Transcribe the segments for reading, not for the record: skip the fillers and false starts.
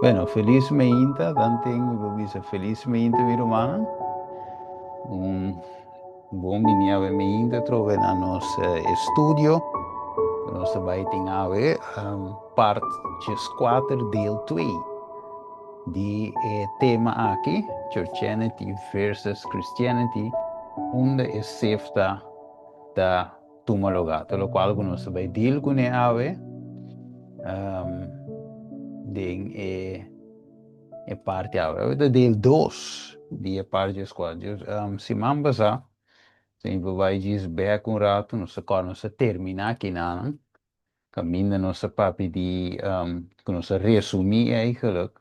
Bueno, felis meinta, tanten mi por bisa felis meinta mi rumannan. Un bon bini awe meinta atrobe na nos estudio ku nos ta bai tin awe, part 14 deel 2 di e tema aki, Churchianity versus Christianity, unda e sefta ta tuma lugá. Ta lokual ku nos ta bai deal kuné awe den e e parti awe. Awe ta deel 2 di e parti 14. Siman pasá, si mi por bai djis bèk un ratu, nos a kòrda nos a terminá kinanan, kaminda nos a papia di ku nos a resumí eigenlijk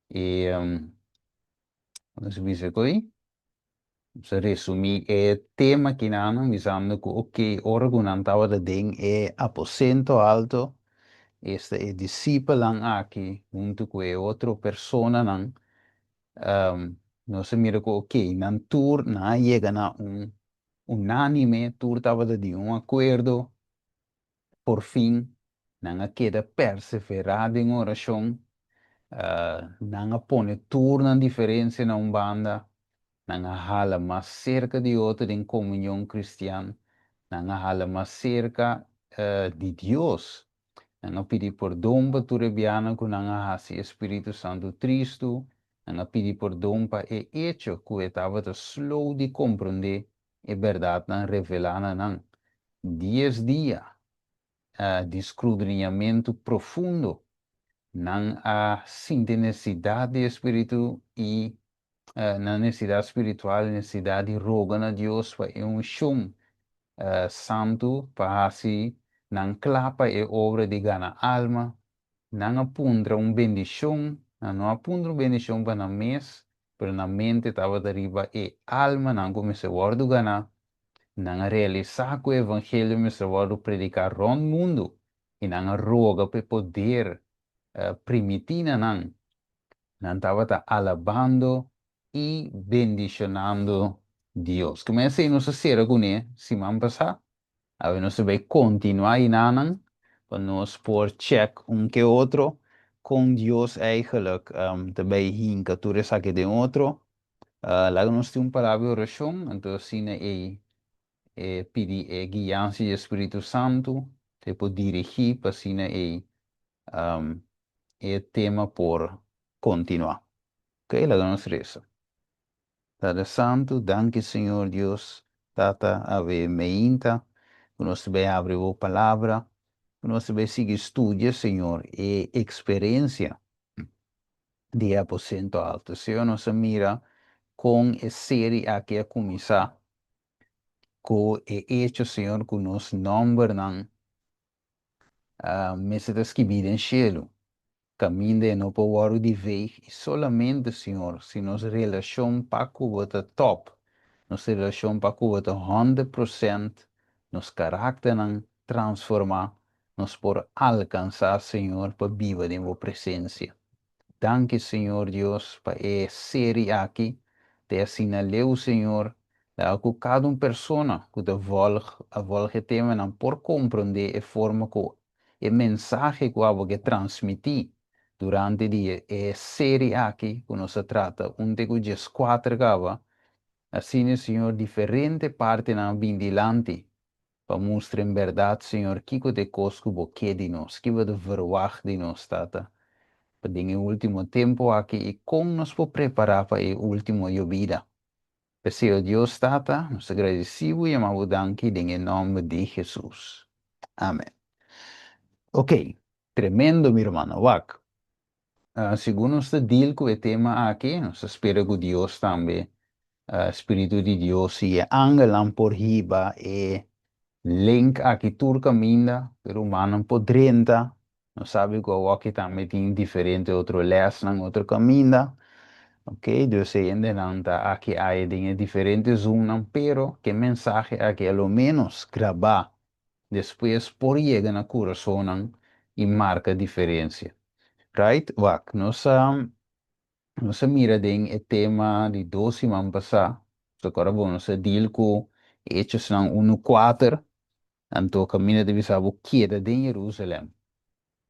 e nos a bisa ku ei. Nos a resumí e tema kinanan bisando ku oke, ora ku nan tabata den e aposento alto, esta e disipelnan aki huntu ku e otro personanan, nos a mira ku oke, nan tur nan a yega na un unánime, tur tabata di un akuerdo. Por fin, nan a keda perseverá den orashon, nan a pone tur nan diferensia na un banda, nan a hala mas serka di otro den komunion kristian, nan a hala mas serka di Dios, nan a pidi pordon pa tur e bianan ku nan a hasi e spiritu santu tristu, nan a pidi pordon pa e echo ku e tabata slow di komprondé e bèrdatnan revelá na nan. 10 dia di skrudriñamentu profundo, nan a sinti nesesidat di e Spiritu i nan nesesidat spiritual, nesesidat di roga na Dios pa e unshon santu pa hasi nan kla pa e obra di gana alma. Nan a puntra un bendishon, nan no a puntra un bendishon pa nan mes, pero nan mente tabata riba e almanan ku mester wòrdu ganá. Nan a realisá ku e evangelio mester wòrdu prediká rònt mundu, i nan a roga pa e poder primiti na nan. Nan tabata alabando i bendishonando Dios. Ku esei nos a sera kuné siman pasá. Awe nos ta bai kontinuá einanan pa nos por chèk un ke otro kon Dios eigenlijk ta bai hinka tur esaki den otro. Laga nos tin un palabra di orashon, anto asina ei e pidi e guiansa di e Spiritu Santu pa e por dirigí pa asina ei e tema por kontinuá. Ok, laga nos resa. Tata Santu, danki Señor Dios Tata awe meinta ku nos ta bai habri bo palabra, ku nos ta bai sigui studia Señor e eksperensia di e aposento alto. Señor nos a mira kon e seri aki a kuminsá ku e echo Señor ku nos nòmbernan mester ta skibí den shelu. Kaminda e no por wòrdu di veeg i solamente, Señor, si nos relashon pa ku Bo ta tòp, nos relashon pa ku Bo ta 100%, nos karakternan transformá, nos por alkansá, Señor, pa biba den Bo presensia. Danki, Señor Dios, pa e seri aki. Te asina leu, Señor, laga ku kada un persona ku ta vòlg, a vòlg e temanan por komprondé e forma ku e mensahe ku abo ke transmití durante di e seri aki ku nos a trata un te ku 14 kaba, asina Señor diferente partinan a bin dilanti pa mustra en bèrdat, Señor, kiko ta e kos ku bo ke di nos, ki bo ta verwagt di nos, Tata, pa den e último tempu aki i kon nos por prepará pa e último yobida. P'esei, o Dios Tata, nos ta gradisí bo i yama bo danki den e nòmber di Hesus. Amen. Ok, tremendo mi rumannan. Wak, segun nos ta deal ku e tema aki, nos ta spera ku Dios tambe, Spiritu di Dios i e angelnan por hiba e link aki tur kaminda, ku e rumannan por drenta. Nos sabi ku awoki tambe tin diferente otro lèsnan otro kaminda. Ok, dus e hendenan ta aki aya den e diferente Zoomnan, pero ku e mensahe aki a lo ménos grabá despues por yega na kurasonnan i marka diferensia. Right? Wak, nos a nos a mira den e tema di dos siman pasá, so kòrda bo, nos a deal ku Hechosnan 1:4. Anto kaminda ta bisa bo keda den Jerusalem.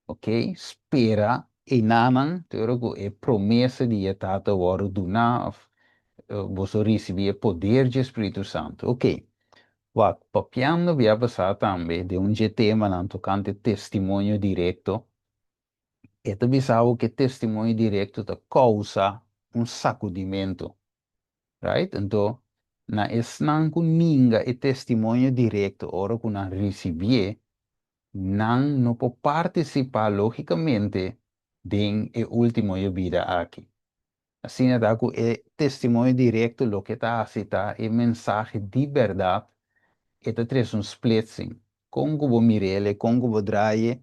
Ok, spera Einanan, te ora ku e promesa di e Tata wòrdu duná, òf boso risibí e poder di Spiritu Santu. Ok. Wak, papiando bia pasá tambe di un dje temanan tokante testimonio direkto, e ta bisa bo ku e testimonio direkto ta kousa un sakudimentu. Right? Anto, na esnan ku ninga e testimonio direkto ora ku nan risibié, nan no por partisipá lógikamente den e último yobida aki. Asina ta ku e testimonio direkto loke ta hasi ta e mensahe di bèrdat, e ta trese un splitsing. Kon ku bo mir'el, kon ku bo draie,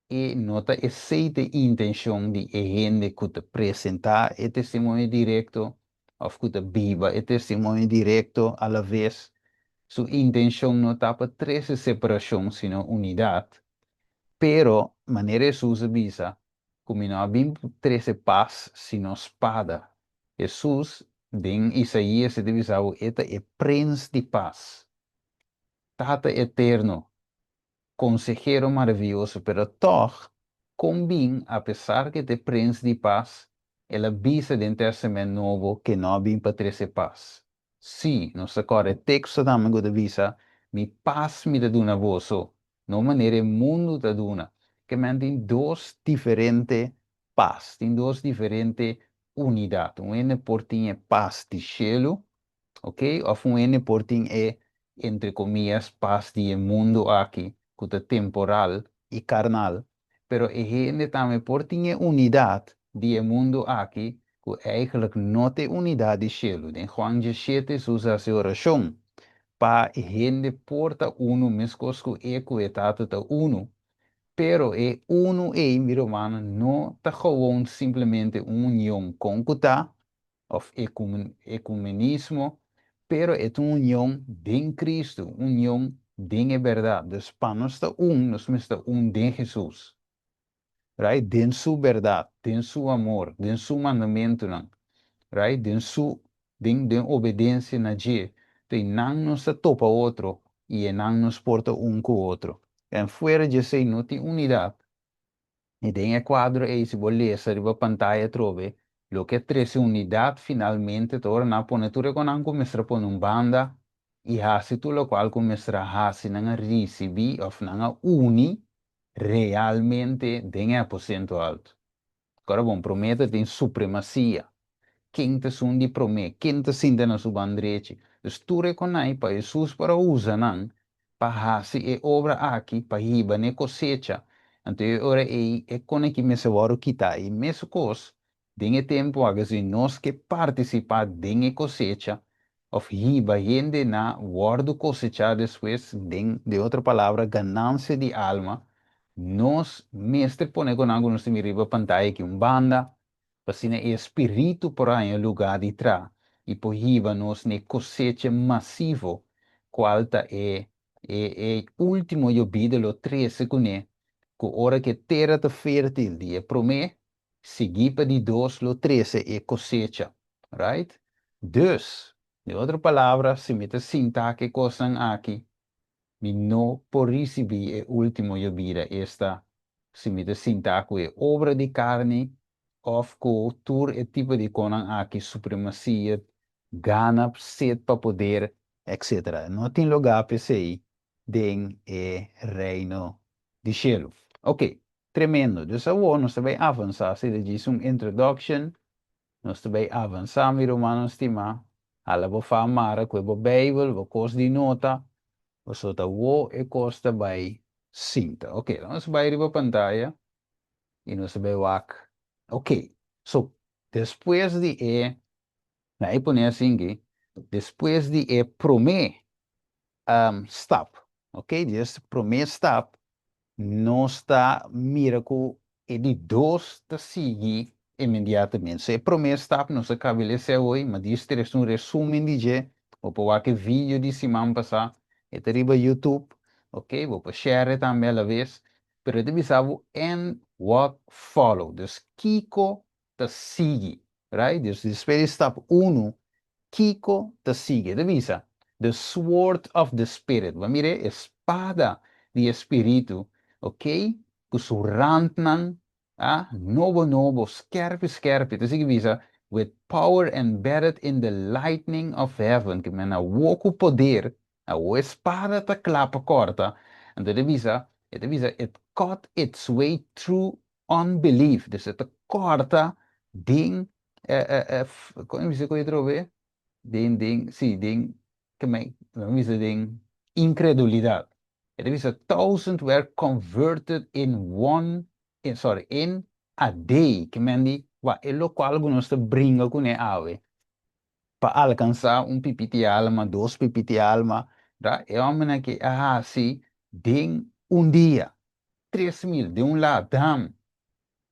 e no ta esei ta e intenshon di e hende ku ta presentá e testimonio direkto òf ku ta biba e testimonio direkto a la ves. Su intenshon no ta pa trese separashon sino unidat. Pero, manera Hesus a bisa, ku mi no a bin pa trese pas sino spada. Hesus, den Isaías e ta bisa bo, e ta e Prens di Pas, Tata Eterno, Konsehero Maravioso, pero tòg, kon bin, apesar ku e ta e Prens di Pas, el a bisa den Tèstamènt Nobo ku e no a bin pa trese pas? Sí, nos ta kòrda e teksto tambe ku ta bisa, Mi pas mi ta duna boso, no manera e mundu ta duna. Ke men tin dos diferente pas, tin dos diferente unidat. Un hende por tin e pas di shelu, ok, òf un hende por tin e, entre komiyas, pas di e mundu aki, ku ta temporal i karnal. Pero e hende tambe por tin e unidat di e mundu aki ku eigenlijk no ta e unidat di shelu. Den Juan 17 Hesus a hasi orashon pa e hende por ta unu meskos ku e ku e Tata ta unu. Pero e unu ei, mi rumannan, no ta gewoon simplemente un union kon ku ta, òf ekumenismo, pero e ta un union den Kristu, un union den e bèrdat. Dus pa nos ta un, nos mester ta un den Hesus. Right? Den su bèrdat, den su amor, den su mandamentunan, right? Den su, den, den obedensia na dje. Enton einan nos ta topa otro i einan nos por ta un ku otro. En fuera djesei no tin unidat. I den e kuadro ei, si bo lesa riba pantaya atrobe, loke a trese unidat finalmente ta ora nan a pone tur e konan ku mester a pone un banda i hasi tur lokual ku mester a hasi, nan a risibí òf nan a uni realmente den e aposento alto. Kòrda bon, promé ta tin supremasia. Ken ta esun di promé? Ken ta sinta na su ban drechi? Dus tur e konai pa Hesus por a usa nan pa hasi e obra aki, pa hiba n'e kosecha. Anto e ora ei e kone ki mester wòrdu kitá. I mes kos den e tempu aki, si nos ke partisipá den e kosecha òf hiba hende na wòrdu kosechá despues, den den otro palabra, ganansia di alma, nos mester pone konan ku nos ta mira riba pantaya aki un banda, pa asina e Spiritu por haña lugá di tra i por hiba nos n'e kosecha masivo, kual ta e e e último yobida lo trese kuné, ku ora ku e tera ta fértil di e promé, sigui pa di dos lo trese e kosecha. Right? Dus, den otro palabra, si mi ta sinta ku e kosnan aki, mi no por risibí e último yobida, esta, si mi ta sintá ku e obra di karni òf ku tur e tipo di konan aki, supremasia, gana, set pa poder, etcetera. No tin lugá pa esei den e Reino di shelu. Oke, tremendo. Dus awor nos ta bai avansá. Esei ta djis un introduction. Nos ta bai avansá, mi rumannan stimá. Hala bo fa mara ku e bo Beibel, bo kos di nota, pasobra ta awor e kos ta bai sinta. Oke, nos bai riba pantaya i nos ta bai wak. Oke, so despues di e, na e pone asinki, despues di e promé stap, oke, di e promé stap, nos ta mira ku e di dos ta sigui inmediatamente. So e promé stap nos a kaba lesa awe, ma di estres un resumen di dje, bo por wak e video di siman pasá, e ta riba YouTube, ok, bo por share tambe alaves, pero e ta bisa bo and what follow, dus kiko ta sigui, right? Dus despues di stap unu, kiko ta sigui? E ta bisa, the sword of the spirit. Bo a mira e spada di e spiritu, ok, ku su randnan. Ah, nobo nobo, skerpi skerpi. Ta sigui bisa, with power embedded in the lightning of heaven. Ke men awor ku poder, awor e spada ta kla pa kòrta. Anto e ta bisa, it cut its way through unbelief. Dus e ta kòrta den, kon bisa ku e den, sí, den, ke men, bisa den inkredulidat. E ta bisa, thousands were converted in one, in, sorry, in a day. Ke men di, wa, e lokual ku nos ta bringa kuné awe. Pa alkansá un pipiti alma, dos pipiti alma, da, e hòmber ku a hasi den un dia, 3000, di un lado, dam.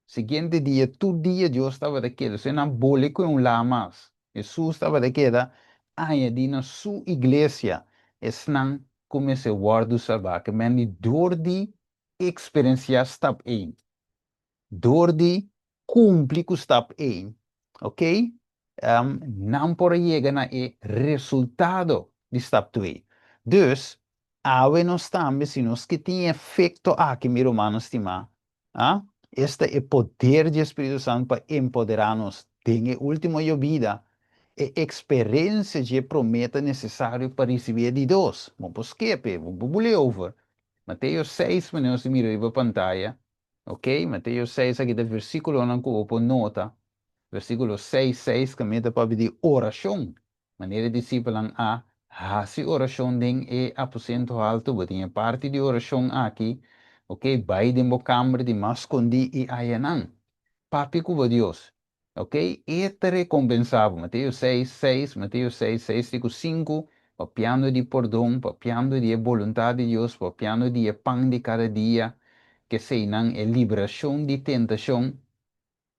Siguiente dia, tur dia Dios tabata keda, se nan bole ku un la mas. Hesus tabata keda añadí na su iglesia, esnan ku mester wòrdu salbá, ke men di dor di eksperensiá stap 1. Dor di kumpli ku stap 1, ok? Nan por yega na e resultado di stap 2. Dus, awe nos tambe, si nos ke tin efekto aki, mi ruman stimá, ah? Esta e poder di Spiritu Santu pa empoderá nos den e último yobida, e eksperensia di promé ta nesesario pa risibí di dos. Bo por skip, bo por over. Mateo 6, nos mira riba pantaya. Ok? Mateo 6 aki di versíkulonan ku bo nota. Versíkulo 6, 6, ku ta pa di orashon. Manera disipelnan a hasi orashon den e aposento haltu, bo tin parti di orashon aki, ok? Bai den bo kamber di mas skondí i ayanan. Papia ku Dios. Ok? E ta rekompensá bo. Mateo 6, 6, Mateo 6, 6, 5, 5, papiando di pordon, papiando di boluntat di Dios, papiando di pan di kada dia, ku eseinan e liberashon di tentashon,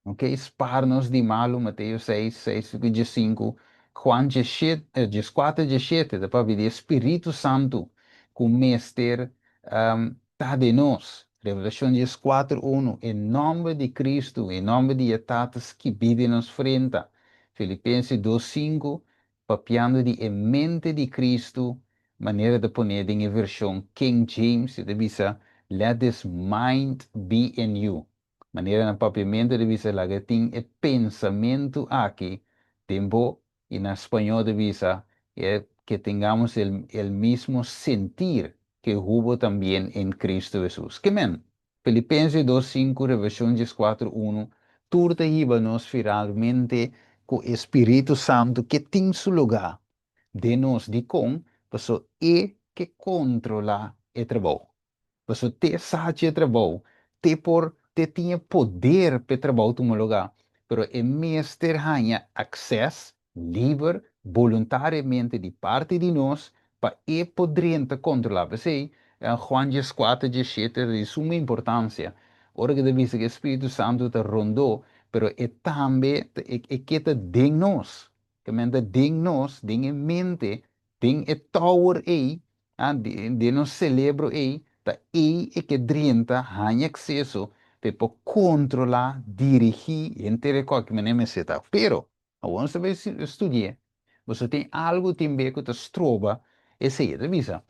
ok? Spar nos di malu, Mateo 6, 6, 5, Juan 17, 4, 17, ta papia di Spiritu Santu, ku mester ta den nos. Revelashon 4, 1, e nòmber di Kristu, e nòmber di Tata skibí den nos frenta. Filipensenan 2, 5, papiando di e mente di Kristu, manera di pone den vershon King James, ta bisa, "Let this mind be in you." Manera na papiamentu ta bisa, laga tin e pensamentu aki, den bo, i na spañó ta bisa, "Que tengamos el mismo sentir que hubo también en Cristo Jesús." Ke men? Filipensenan 2, 5, Revelashon 4, 1, tur ta hiba nos finalmente ku Spiritu Santu ku tin su lugá den nos. Dikon? Paso e ke kontrolá e trabou. Paso t'e sa e trabou, t'e por t'e tin poder pa trabou tuma lugá, pero e mester haña akseso liber boluntariamente di parti di nos pa e poder kontrolá. P'esei, Juan 4, 17 di suma importansia. Ora ku bisa ku Spiritu Santu ta rondó, pero e tambe e ke ta den nos. Ke men den nos, den e mente, den e tower ei, ah, den nos serebro ei, ta ei e ke drenta, haña akseso, pa kontrolá, dirigí, henter kualke manera ta. Pero, awor bo bai studia, bo tin algu tambe ku ta stroba, esei, ta bisa.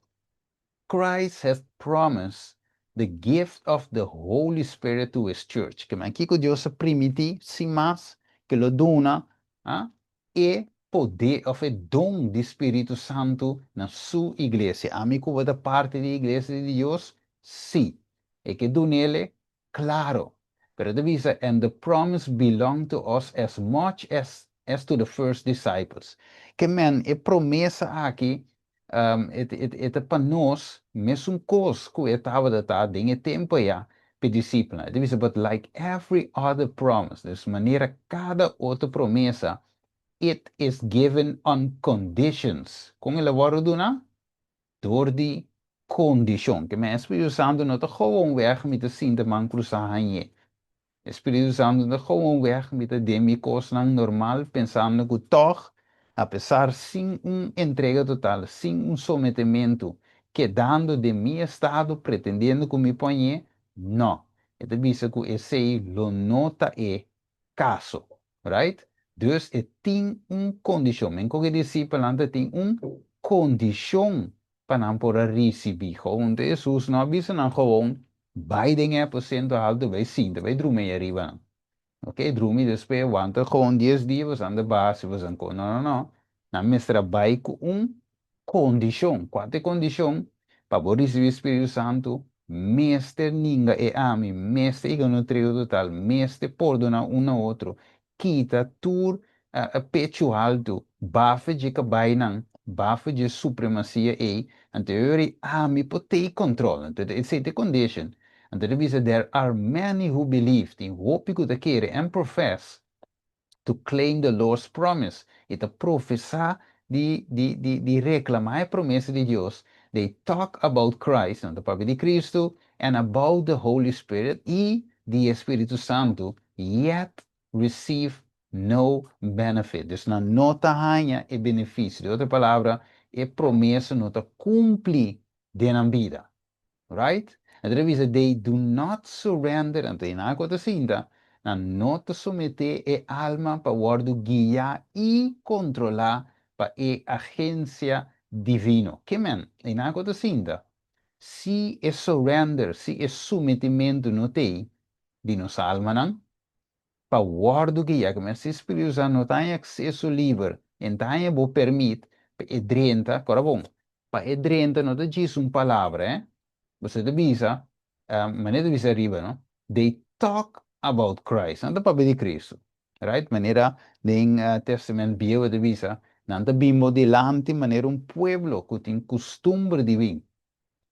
Christ has promised the gift of the Holy Spirit to his church. Ke men kiko Dios a primintí, sin mas, ku lo duna, ah, e poder òf e don di Spiritu Santu na su iglesia. Ami ku ta parti di iglesia di Dios? Sí. E ke dun'é, klaro. Pero ta bisa, and the promise belong to us as much as to the first disciples. Ke men, e promesa aki, e pa nos, mesun kos ku e tabata den e tempu ya, pa disipelnan. Ta bisa, but like every other promise, di manera kada otro promesa, it is given on conditions. Kon el a wòrdu duná? Dor di kondishon. Ke men Spiritu Santu no ta gewoon weg mi ta sinta man krusá hañ'é. Spiritu Santu no ta gewoon weg mi ta den mi kosnan normal pensando ku toch, apesar sin un entrega total, sin un sometimento, kedando den mi estado, pretendiendo ku mi por hañ'é, no. E ta bisa ku esei lo no ta e kaso, right? Dus e tin un kondishon. Men ku disipelnan tin un kondishon pa nan por risibí. Gewoon Hesus no a bisa nan gewoon. Bai den e aposento haltu, bai sinta, bai drumi ei ariba. Ok, drumi despues, wanta gewoon 10 dia, boso ta base, boso no, no, no. Nan mester a bai ku un kondishon. Kua ta e kondishon? Pa bo risibí Spiritu Santu, mester ninga e ami, mester yega na entrega total, mester pordoná un na otro, kita tur pechu haltu, baha di kabainan, baha di supremasia ei, anto ami por take control. Anto esei ta e condition. Anto bisa there are many who believe, tin hopi ku ta kere and profess to claim the Lord's promise. I ta profesá di reklamá e promesa di Dios. They talk about Christ, nan ta papia di Kristu, and about the Holy Spirit i di Spiritu Santu, yet receive no benefit. Dus nan no ta haña e benefisio. Den otro palabra, e promesa no ta kumpli den nan bida. Right? Anto bisa they do not surrender, anto einan ku ta sinta, nan no ta someté e alma pa wòrdu guiá i kontrolá pa e agensia divino. Ke men, einan ku ta sinta, si e surrender, si e sometimentu no tin di nos almanan, pa wòrdu guiá, ke men si Spiritu Santu no tin akseso liber, anto bo pèrmit, pa e drenta, kòrda bon, pa e drenta no ta djis un palabra, eh? Bo ta bisa, manera bisa ariba, no? They talk about Christ, nan ta papia di Kristu, right? Manera den Tèstamènt Bieu ta bisa, nan ta bin bo dilanti manera un pueblo ku tin kustumber di bin,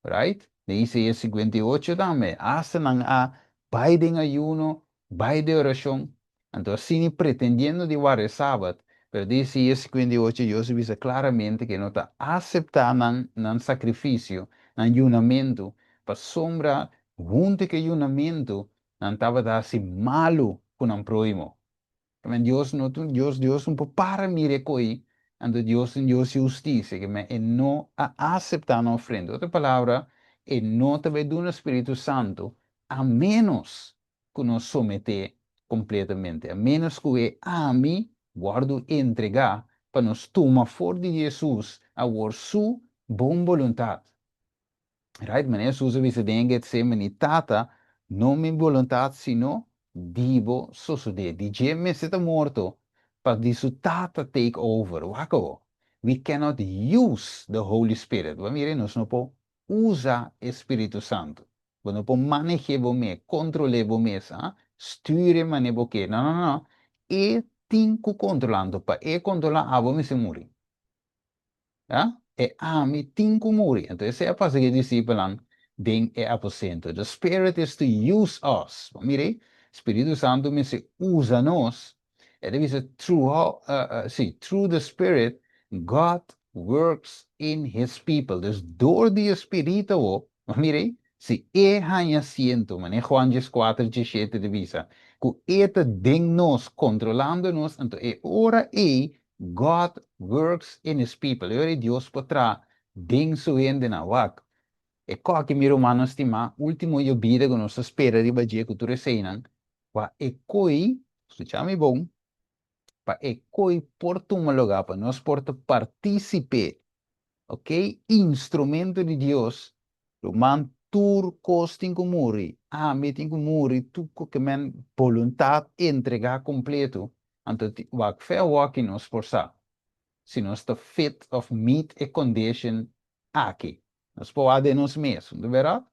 right? Den Isaías 58 tambe, asta nan a bai den ayuno, bai den orashon, anto asina pretendiendo di warda sabat, pero den Isaías 58 Dios bisa klaramente ku no ta aseptá nan sakrifisio, nan yunamentu, pasombra huntu ku yunamentu, nan tabata hasi malu ku nan próhimo. Men Dios no Dios Dios no por para mira koi, anto Dios ta Dios di hustisia, ke men e no a aseptá nan ofrenda. Otro palabra, e no ta bai duna Spiritu Santu, a ménos ku nos someté kompletamente, a ménos ku e ami wòrdu entregá pa nos tuma for di Jesus awor su bon boluntat. Right? Manera Jesus a bisa den Getsemani, "Tata, no mi boluntat, sino di bo sosodé." Di dje mester ta morto pa di su tata take over. Wak. We cannot use the Holy Spirit. Bo mira, nos no por usa Spiritu Santu. Bo no por maneh'é bo mes, kontrol'é bo mes, ah? Stuur manera bo ke. No, no, no. E tin ku kontrolá pa e kontrolá abo mester muri. Ah? E ami tin ku muri. Anto esei a pasa ku e disipelnan den e aposento. The Spirit is to use us. Mira, Spiritu Santu mester usa nos. E ta bisa through, si, through the Spirit, God works in His people. Dus dor di Spiritu, mira, si e haña asiento, manera Juan 4, 17 ta bisa, ku e ta den nos, kontrolando nos, anto e ora ei God works in His people. E ora Dios por traha den su hendenan, wak. E koki mi rumannan stimá, último yobida ku nos ta spera riba dje ku tur eseinan, pa e koi, skucha mi bon, pa e koi por tuma lugá, pa nos por ta partísipe, ok? Instrumento di Dios, ruman, tur kos tin ku muri, ami tin ku muri, tur ke men boluntat entregá kompleto, anto wak fe awor nos por sa, si nos ta fit of meet e condition aki. Nos por wak den nos mes, no ta?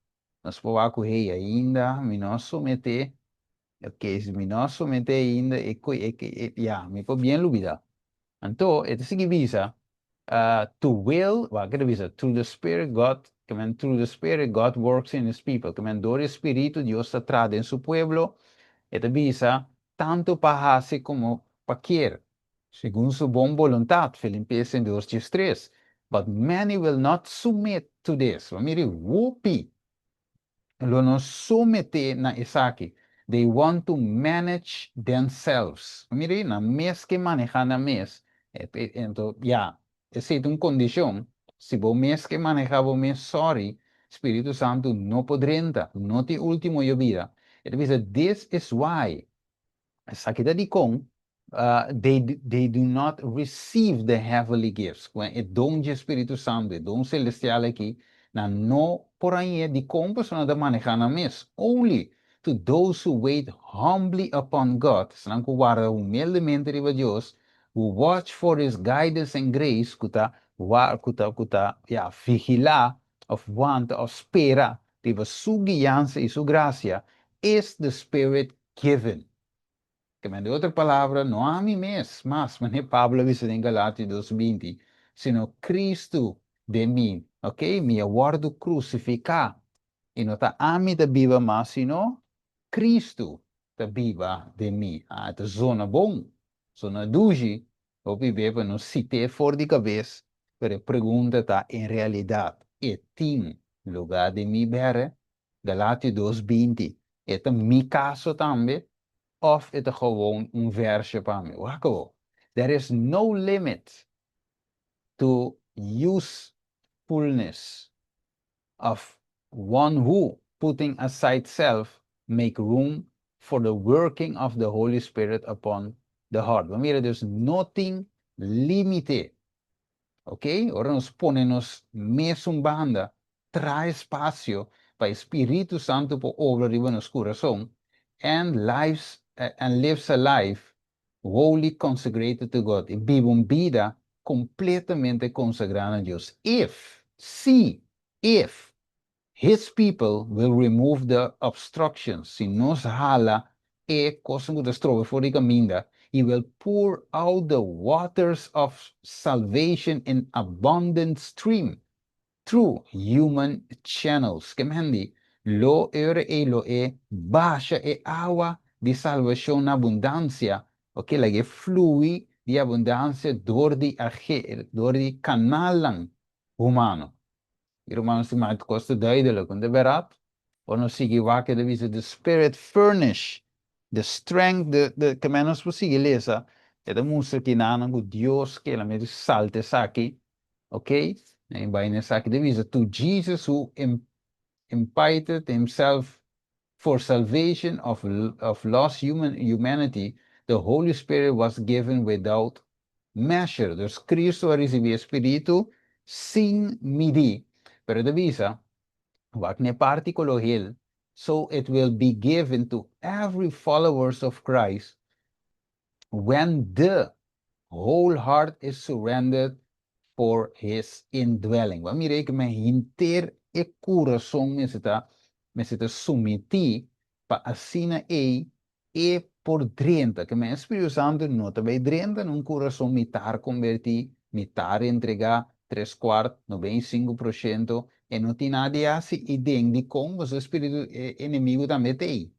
Nos por wak ku hey, ainda mi no a someté, ok, si mi no a someté ainda, e, ya, mi por bien lubidá. Anto, e ta sigui bisa, to will, wak e ta bisa, through the Spirit God, ke men through the Spirit God works in His people, ke men dor Spiritu Dios ta traha den su pueblo, e ta bisa, tantu pa hasi komo pa kere, segun su bon boluntat, Filipenses 2:3. But many will not submit to this. Mira, hopi, lo no someté na esaki. They want to manage themselves. Mira, nan mes ke manehá nan mes. Anto, ya, esei ta un kondishon. Si bo mes ke manehá bo mes, sorry, Spiritu Santu no por drenta, no tin último yobida. E ta bisa, this is why. Esaki ta dikon, they do not receive the heavenly gifts. Ku e don di Spiritu Santu, e don selestial aki, Nan no por hañ'é. Dikon? Pasobra nan ta manehá nan mes. Only to those who wait humbly upon God, esnan ku warda humildemente riba Dios, who watch for His guidance and grace, ku ta ku ta ku ta ya vigilá òf wanta òf spera riba su guiansa i su grasia, is the Spirit given. Ke men, di otro palabra, no ami mes mas, manera Pablo a bisa den Galatio 2:20, sino Kristu den mi, ok? Mi a wòrdu krusifiká i no ta ami ta biba mas, sino Kristu ta biba den mi. Ah, e ta zona bon, zona dushi, hopi be pa nos sit'é for di kabes, pero e pregunta ta, en realidat e tin lugá den mi bèrè? Galatio 2:20, e ta mi kaso tambe òf e ta gewoon un vèrsio pa mi? Wak awor. There is no limit to usefulness of one who, putting aside self, make room for the working of the Holy Spirit upon the heart. Bo mira, dus no tin límite. Ok? Ora nos pone nos mes un banda, traha espasio pa e Spiritu Santu por obra riba nos kurason, and lives a life wholly consecrated to God, i biba un bida kompletamente konsagrá na Dios. If, si, if His people will remove the obstructions, si nos hala e kosnan ku ta stroba for di kaminda, He will pour out the waters of salvation in abundant stream through human channels. Ke men di? Lo e ora ei lo e basha e awa di salbashon na abundansia, ok, laga e flui di abundansia dor di dor di kanalnan humano. I rumannan stima, e kos ta duidelijk, no ta bèrdat? Ora nos sigui wak e ta bisa the Spirit furnish the strength, the ke men nos por sigui lesa, e ta mustra kinanan ku Dios ke la mester salta esaki. Ok, e bai na esaki ta bisa, to Jesus who imparted himself for salvation of lost humanity, the Holy Spirit was given without measure. Dus Cristo a ricibi e Spiritu sin midi. Pero e ta bisa, wak na e parti color hel, so it will be given to every followers of Christ when the whole heart is surrendered for his indwelling. Bo a mira ei ku men henter e kurason mester ta sumití pa asina ei e por drenta. Ke men e Spiritu Santu no ta bai drenta na un kurason mitar konbertí, mitar entregá, tres kuart, 95%, e no tin nada di hasi i den dikon pasobra e spiritu e enemigu tambe ta ei.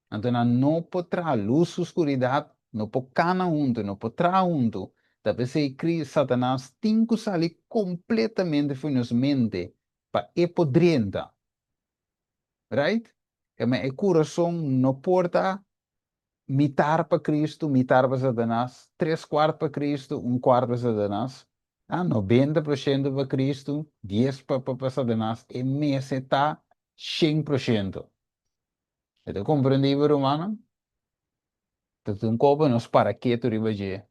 Anto nan no por traha lus ku skuridat, no por kana huntu, no por traha huntu. Ta p'esei kri Satanas tin ku sali kompletamente for nos mente pa e por drenta. Right? Keme e kurason no por ta mitar pa Kristu, mitar pa Satanas, tres kuart pa Kristu, un kuart pa Satanas, ah, 90% pa Kristu, 10 pa Satanas, e mester ta 100%. E ta komprendí bo, rumannan? Ta un kos pa nos para ketu riba dje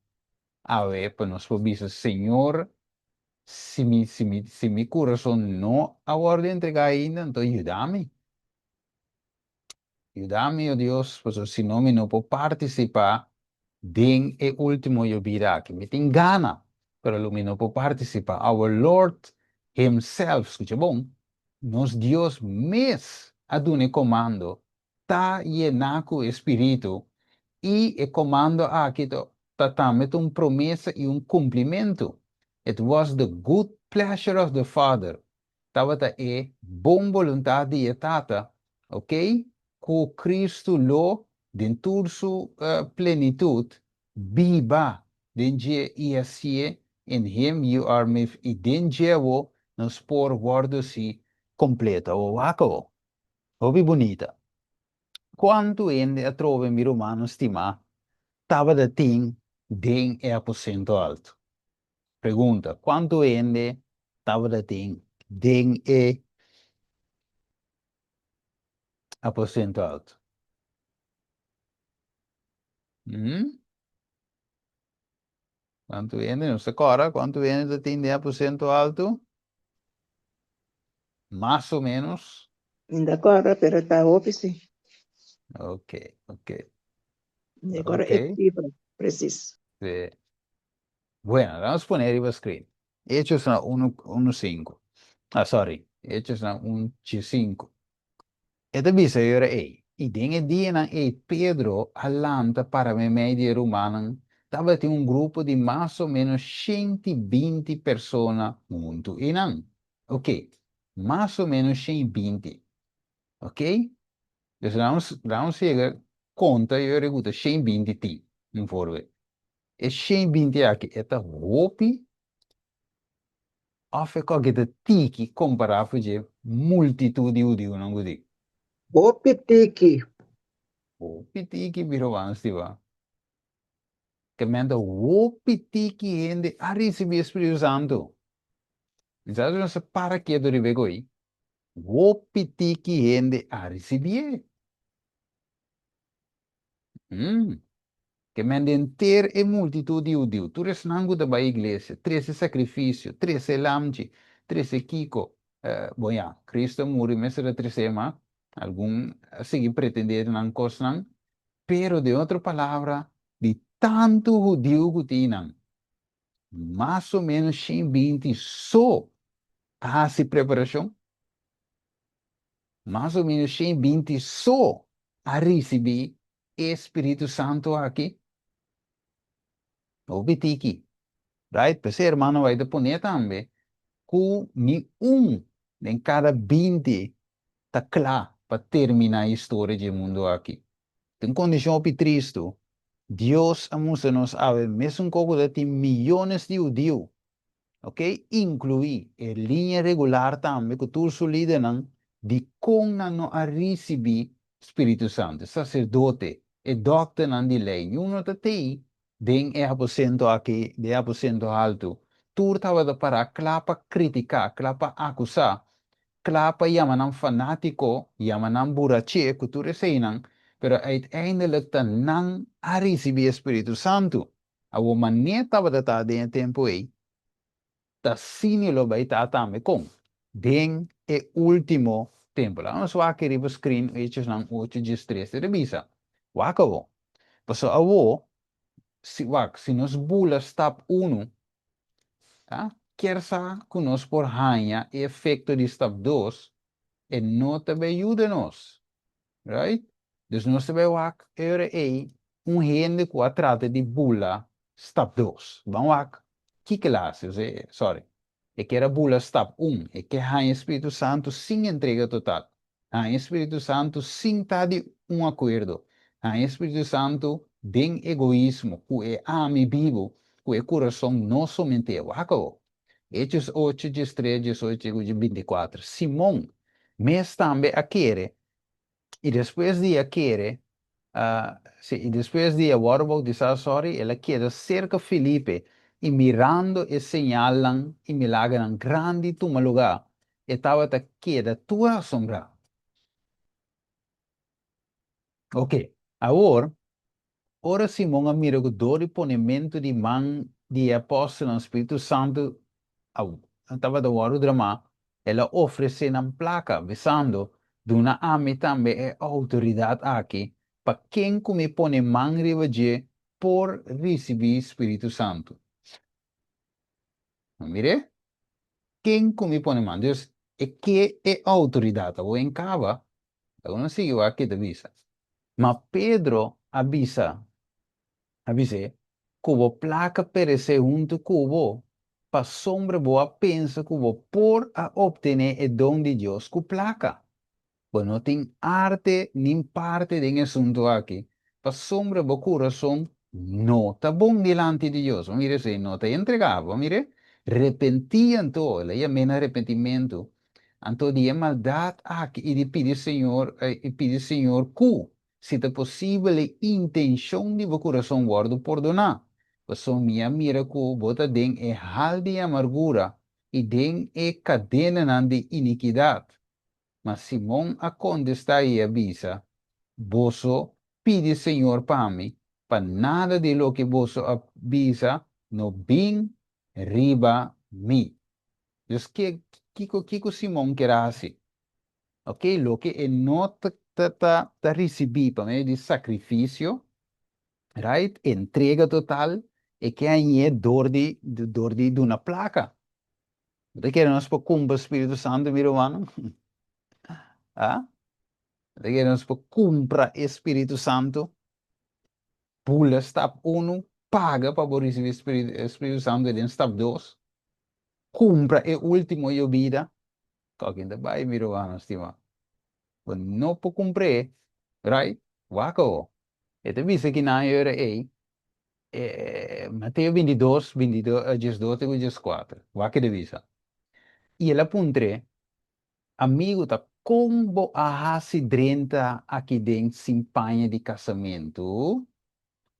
awe pa nos por bisa, Señor, si mi kurason no a wòrdu entregá ainda, anto yuda mi. Yuda mi, o Dios, pasobra si no mi no por partisipá den e último yobida aki. Mi tin gana, pero lo mi no por partisipá. Our Lord Himself, skucha bon, nos Dios mes a duna e komando, ta yená ku e Spiritu, i e komando aki ta tambe ta un promesa i un kumplimentu. It was the good pleasure of the Father. Tabata e bon boluntat di e Tata, ok? Ku Kristu lo, den tur su plenitut, biba den dje i hasié. In him you are made, i den dje wo nos por wòrdu si kompleto. O wak o, hopi bunita. Kuantu hende atrobe, mi rumannan stimá, tabata tin den e aposento altu? Pregunta, kuantu hende tabata tin den e aposento altu? Kuantu hende? No se kòrda kuantu hende tin den aposento altu? Mas o menos? Mi ta kòrda, pero ta hopi sí. Ok. Mi ta kòrda e sifra presis. Sí. Bueno, vamos pone riba screen. Hechos 1, 1, 5. Ah, sorry. Hechos 1, 5. E ta bisa e ora ei. I den e dianan ei Pedro a lanta para meimei di e rumannan. Tabatin un grupo di mas o ménos 120 persona huntu einan. Ok, mas o ménos 120. Ok? Dus nos yega konta e ora ku ta 120 tin, un voorbeeld. E 120 aki e ta hopi òf e kòke ta tiki kompará ku e multitut di hudiunan ku tin? Hopi tiki. Hopi tiki, biro ba. Ke men ta hopi tiki hende a risibí Spiritu Santu. Sabe nos para ketu riba e koi? Hopi tiki hende a risibié. Ke men henter e multitut di hudiu, tur esnan ku ta bai iglesia, trese sakrifisio, trese lamchi, trese kiko. Bon ya, Kristu a muri mester a trese ma algun a sigui pretendé nan kosnan, pero den otro palabra, di tantu hudiu ku tin nan, mas o ménos 120 so a hasi preparashon, mas o ménos 120 so a risibí e Spiritu Santu aki. Hopi tiki. Right? P'esei hermano White a pone tambe ku ni un den kada 20 ta kla pa terminá e historia di e mundu aki. Ta un kondishon hopi tristu. Dios a mustra nos awe mesun kos ku ta tin miyones di hudiu, ok, inkluí e liña regular tambe ku tur su lidernan, dikon nan no a risibí Spiritu Santu? E saserdote, e dòkternan di lei, niun no ta tei den e aposento aki, den e aposento haltu. Tur tabata pará kla pa kritiká, kla pa akusá, kla pa yama nan fanátiko, yama nan buraché, ku tur eseinan, pero uiteindelijk ta nan a risibí e Spiritu Santu. Awor manera tabata ta den e tempu ei, ta asina lo bai ta tambe kon den e último tempu. Laga nos wak riba screen Hechosnan 8:13. E ta bisa, wak awor. Pasobra awor, si wak, si nos bula stap 1, ta, kier sa ku nos por haña e efekto di stap 2, e no ta bai yuda nos. Right? Dus nos ta bai wak e ora ei un hende ku a trata di bula stap 2. Ban wak kiko el a hasi. Ose, sorry. E kier a bula stap 1. E ke haña Spiritu Santu sin entrega total. Haña Spiritu Santu sin ta di un akuerdo. Haña Spiritu Santu den egoismo, ku e ami bibu, ku e kurason no someté. Wak awor. Hechos 8, 13, 18 i 24. Simon mes tambe a kere, i despues di a kere, sí, i despues di a wòrdu boutisá, sorry, el a keda serka Felipe, i mirando e señalnan i milagernan grandi tuma lugá, e tabata keda tur asombrá. Ok, awor, ora Simon a mira ku dor di ponementu di man di e apòstelnan Spiritu Santu a tabata wòrdu dramá, el a ofresé nan plaka, bisando, Duna ami tambe e outoridat aki, pa ken ku mi pone man riba dje por risibí Spiritu Santu. Mir'é? Ken ku mi pone man. Dus, e ke e outoridat awor en kaba. Laga nos sigui wak ke ta bisa. Ma Pedro a bisa, a bis'é, Ku bo plaka peresé huntu ku bo, pasobra bo a pensa ku bo por a optené e don di Dios ku plaka. Bo no tin arte nin parte den e asuntu aki, pasobra bo kurason no ta bon dilanti di Dios. Bo mira esei, no ta entregá. Bo mira? Repentí anto, el a yam'é na repentimentu. Anto di e maldat aki i di pidi Señor, i pidi Señor ku, si ta posibel, e intenshon di bo kurason wòrdu pordoná. Pasobra mi a mira ku bo ta den e hal di amargura i den e kadenanan di inikidat. Ma Simon a kontestá i a bisa, Boso pidi Señor pa mi, pa nada di loke boso a bisa no bin riba mi. Dus ke. Kiko kiko Simon kier a hasi? Ok, loke e no ta ta ta ta risibí pa medio di sakrifisio, right, entrega total, e ke hañ'é dor di dor di duna plaka. Bo ta kere nos por kumpra Spiritu Santu, mi rumannan? Ah? Bo ta kere nos por kumpra e Spiritu Santu? Bula stap unu, paga pa bo risibí Spiritu Santu den stap dos, kumpra e último yobida. Kòkin ta bai, mi rumannan stimá? Bo no por kumpr'é, right? Wak awo. E ta bisa ki nan e ora ei, Mateo bintidos, bintidos, diesdos te ku dieskuater. Wak e ta bisa. I el a puntr'é, Amigu, ta kon bo a hasi drenta aki den sin paña di kasamentu?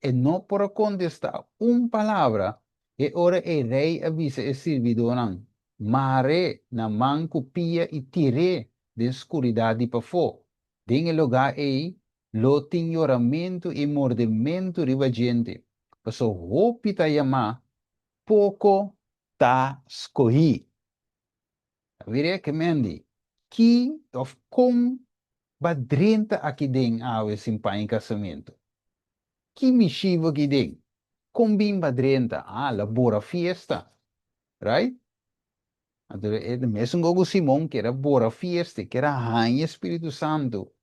E no por a kontestá un palabra. E ora ei rei a bisa e sirbidónan, Mar'é na man ku pia i tir'é den skuridat di pafó. Den e lugá ei lo tin yoramentu i mordementu riba djente, pasobra hopi ta yamá, poko ta skohí. Wiri ke mendi, ki of kon ba drenta aki den awe sin paña kasamentu? Ki mishivo aki den? Kon bin ba drenta? Ah, la bora fiesta, right? Anto e mesun go ku Simon kier a bora fiesta, e kier a haña Spiritu Santu.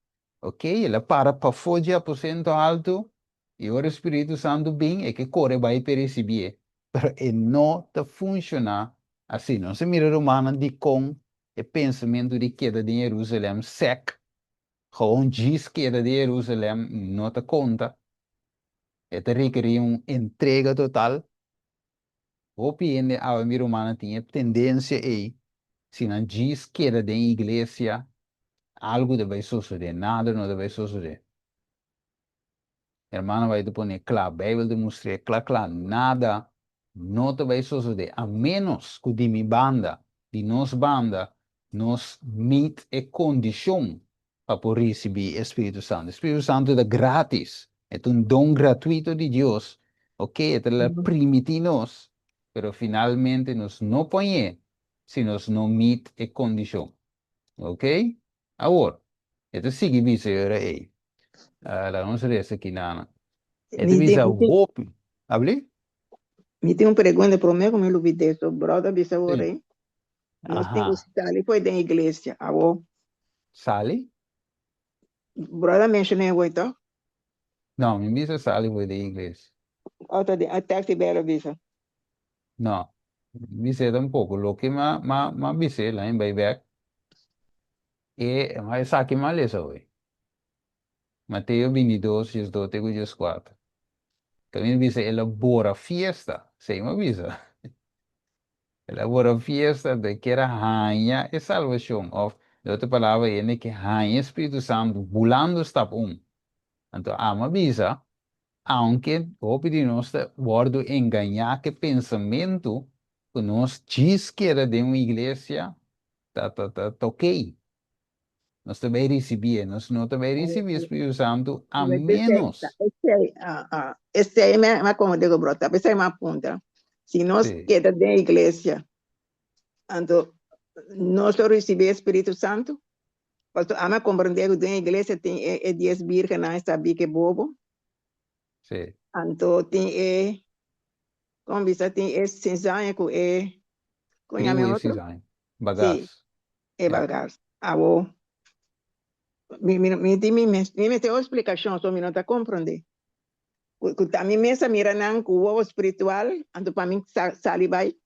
Ok, el a para pafó dje aposento altu, i ora Spiritu Santu bin, e ke kore bai p'e risibié. Pero e no ta funshoná asina. Nos a mira rumannan dikon e pensamentu di keda den Jerusalèm sèk, gewoon djis keda den Jerusalèm no ta konta. E ta rekerí un entrega total. Hopi hende awe mi rumannan tin e tendensia ei, si nan djis keda den iglesia, algu ta bai sosodé, nada no ta bai sosodé. Hermano bai ta pone kla, Beibel ta mustr'é kla kla, nada no ta bai sosodé a ménos ku di mi banda, di nos banda, nos meet e kondishon pa por risibí e Spiritu Santu. E Spiritu Santu ta gratis, e ta un don gratuito di Dios, ok, e ta la primití nos, pero finalmente nos no poñ'é si nos no meet e kondishon, ok. Awor, e ta sigui bisa e ora ei, laga nos resa kinana. E ta bisa hopi, abli? Mi tin un pregunta promé ku mi lubid'é, so bròder bisa awor ei. Nos tin ku sali fo'i den iglesia, awor. Sali? Bròder a menshoná awor tòg? No, mi bisa sali fo'i den iglesia. Oh, ta den tekst di Beibel a bisa? No, mi bis'é tampoko. Loke m'a m'a m'a bis'é, laga mi bai bèk. E esaki m'a lesa awor. Mateo bintidos, diesdos te ku dieskuater. Kaminda bisa el a bora fiesta, esei m'a bisa. El a bora fiesta de kier a haña e salbashon, òf den otro palabra hende ke haña e Spiritu Santu bulando stap un. Anto amo a bisa, aunke hopi di nos ta wòrdu engañá ku e pensamentu ku nos djis keda den un iglesia ta ta ta ta okey. Nos ta bai risibié, nos no ta bai risibí e Spiritu Santu a ménos. Esei, esei mi a komprendé ku bròta, p'esei mi a puntra. Si nos keda den iglesia, anto nos lo risibí e Spiritu Santu? Pasobra ami a komprendé ku den iglesia tin e dies bírgennan e sabí ku e bobo. Anto tin e, kon bisa, tin e sizaña ku e, kon yama e otro? Bagas. E bagas. Awo, mi, mi, mi tin mi mes, mi mester un splikashon, so mi no ta komprondé. Ku, ku ta mi mes a mira nan ku wowo spiritual, anto pa mi sa, sali bai.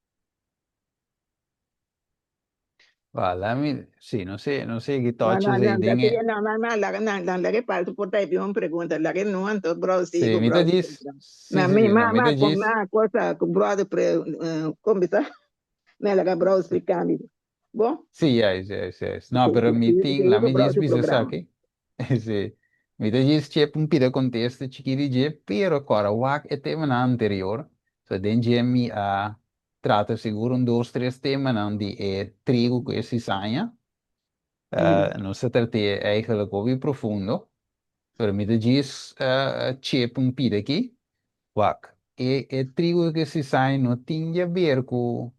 Ba, la mi, sí, no sé, no sé ki No, touches no, ei no, den e. no, no, no, laga nan, nan laga e palto por ta e un pregunta, laga no anto bro Sí, sigo mi ta bro. djis, sí, Ma sí, mi, sí, no, ma, mi ma, ta djis. ma cosa ku brother pre, eh, kon bisa? Me laga bro explica mi. Bo? Sí, juist, juist, juist. No, pero mi tin, la mi djis bisa esaki. Sí. Mi ta djis chep un pida contesta chiki di dje, pero kora wak e temanan anterior. So den dje mi a trata sigur un dos, tres temanan di e trigo ku e cizaña. Nos a trat'é eigenlijk hopi profundo, pero mi ta djis chep un pida aki. Wak, e e trigo ku e cizaña no tin di haber ku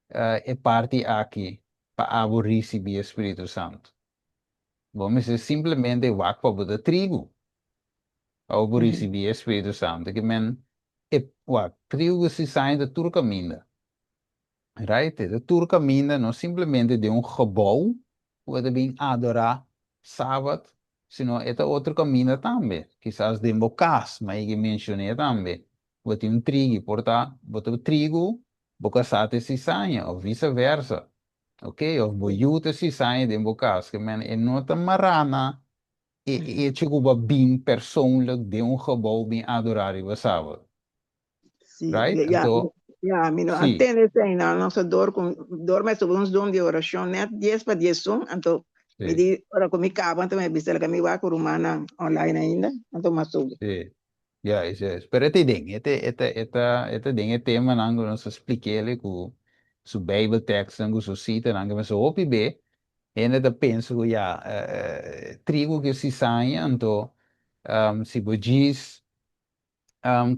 e parti aki. pa abo risibí e Spiritu Santu. Bo mester simplemente wak pa bo ta trigu pa bo por risibí e Spiritu Santu. Ke men e wak trigu ku sisaña ta tur kaminda. Right? E ta tur kaminda, no simplemente den un gebou ku bo ta bin adorá Sabat, sino e ta otro kaminda tambe. Kisas den bo kas, ma e menshoné tambe. Bo tin un trigi, por ta bo ta trigu, bo kasá ta e sisaña, òf vise versa. Ok, òf bo yu ta sisaña den bo kas. Ke men e no ta mará na e echo ku bo a bin persoonlijk den un gebou bin adorá riba Sabat. Sí, Right? ya, Anto, ya, mi no sí. atende esei nan, nos a dor ku dor mi a subi un zoom di orashon net dies pa diesun, anto mi Sí. di ora ku mi kaba anto mi a bisa laga mi wak ku rumannan online ainda, anto mi a subi. Sí. Juist, juist. Pero e ta den, e ta, e ta, e ta, e ta den e temanan ku nos a splik'é ku su Bijbeltekstnan, ku su sitanan, ku mester hopi be, hende ta pensa ku ya, trigo ku sisaña, anto si bo djis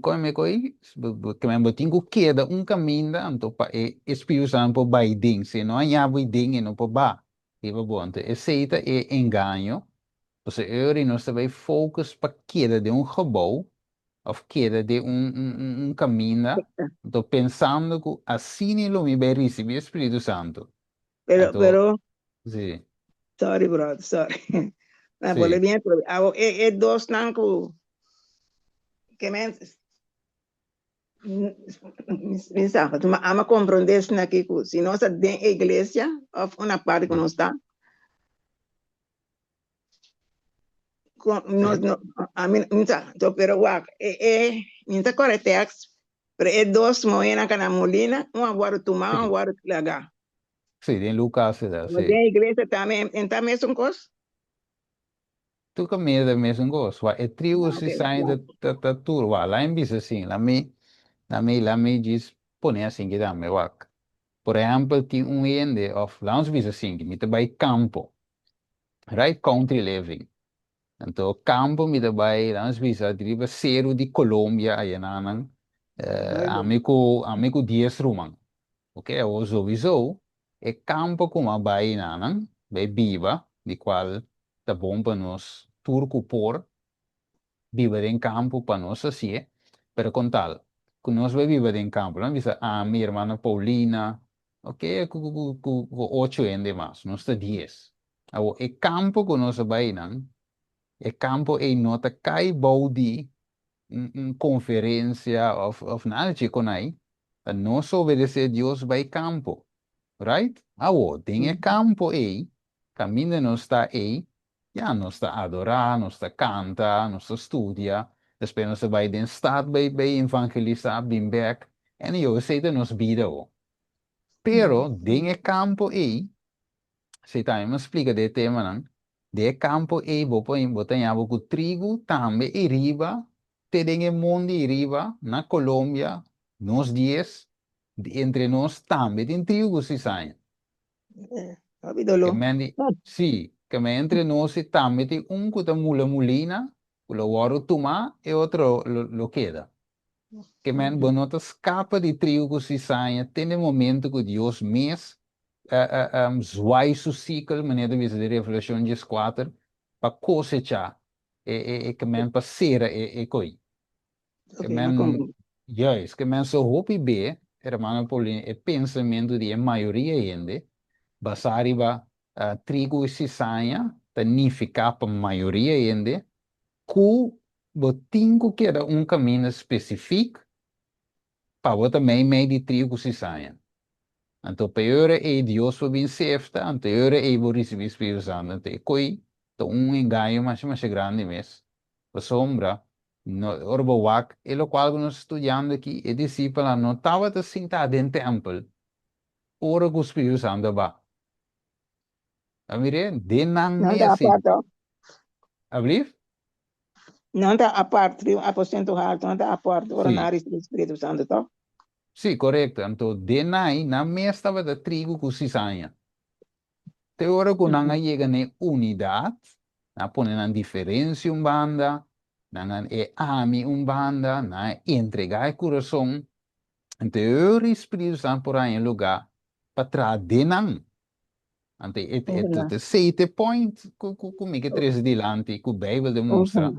Kon mi ko'i, bo tin ku keda un kaminda anto pa e Spiritu Santu por bai den. Si e no haña bo den, e no por ba riba bo. Anto esei ta e engaño. Pasobra e ora nos ta bai focus pa keda den un gebou òf keda den un kaminda, anto pensando ku asina lo mi bai risibí e Spiritu Santu. Pero, Anto, pero, sí. Sorry brother, sorry. Na Sí. bole bien pero awo e e dos nan ku ke men mi sa ma ama comprende esaki aki ku si nos ta den e iglesia of una parte ku Sí. nos ta ku nos Sí. no ami mi sa to pero wak e e mi ta kore tekst pero e dos muhénan ka na mulina un a wòrdu tumá un a Sí. wòrdu laga. Sí, den Lucas e ta, Pero sí. den iglesia tambe en ta mesun kos? Tur kaminda ta mesun kos. Wa e tribu Ah, si ok. sain ta, ta, ta tur. Wa, la mi bisa asin, la mi, la mi, la mi djis pone asin ki tambe, wak. Por ehèmpel, tin un hende, òf laga nos bisa asin, mi ta bai kampo, right? Country living. Anto kampo mi ta bai, laga nos bisa, riba seru di Colombia ayanan, Muy bon. ami ku, ami ku dies ruman. Ok, awor souwisou e kampo ku a bai nanan, bai biba, di kual ta bon pa nos tur ku por biba den kampo pa nos hasié, pero kon tal ku nos bai biba den kampo, nan bisa ami, hermana Paulina, ok, ku ku ku ku ocho hende mas, nos ta dies. Awor e kampo ku nos a bai nan, e kampo ei no ta kai bou di un un konferensia òf òf nada dje kon ai, Pa nos obedecé Dios bai campo. Right? Awo, den e campo ei, caminda nos ta ei, ya, nos ta adorá, nos ta canta, nos ta studia, despues nos ta bai den stad bai bai evangelisá, bin bek, anyhow, esei ta nos bida awo. Pero, den e campo ei, esei tambe mi a splica den e temanan, den e campo ei bo por bo ta haña bo cu trigo tambe ei riba Te den e mondi ei riba, na Colombia, nos dies, di entre nos tambe tin triu cu cizaña. Hopi doló. Ke men di, sí, ke men entre nos ei tambe tin un cu ta mula mulina, cu lo wòrdu tumá, e otro lo, lo keda. Ke men, bo no ta scapa di triu cu cizaña te n'e momento cu Dios mes zwaai su sikel, manera ta bisa den Revelacion dieskuater, pa cosechá e e e ke men pa sera e e koi. Ke Ok, ma men, comprende. juist, ke men so hopi be, hermano Paulino, e pensamentu di e mayoria hende, basá riba trigo i sisaña, ta nifiká pa mayoria hende ku bo tin ku keda un kaminda spesifik pa bo ta mei mei di trigo ku sisaña. Anto pa e ora ei Dios por bin sefta, anto e ora ei bo risibí Spiritu Santu. Anto e koi ta un engaño masha masha grandi mes, pasobra no ora bo wak e lokual ku nos ta studiando aki, e disipelnan no tabata sintá den tèmpel ora ku Spiritu Santu a ba. A mir'é? Den nan Nan ta mes si. apart to. Ablief? Nan ta apart, riba un aposento haltu, nan ta apart ora Sí. nan a risibí Spiritu Santu to. Sí, korekto. Anto den nai, nan mes tabata trigu ku sisaña. Te ora ku nan a yega na e unidat, nan a pone nan diferensia un banda, nan a e ami un banda, nan a entregá e kurason. Anto e ora e Spiritu Santu por haña lugá pa traha den nan. Anto e e e esei ta e point ku ku ku mi ke trese dilanti ku Beibel ta mustra.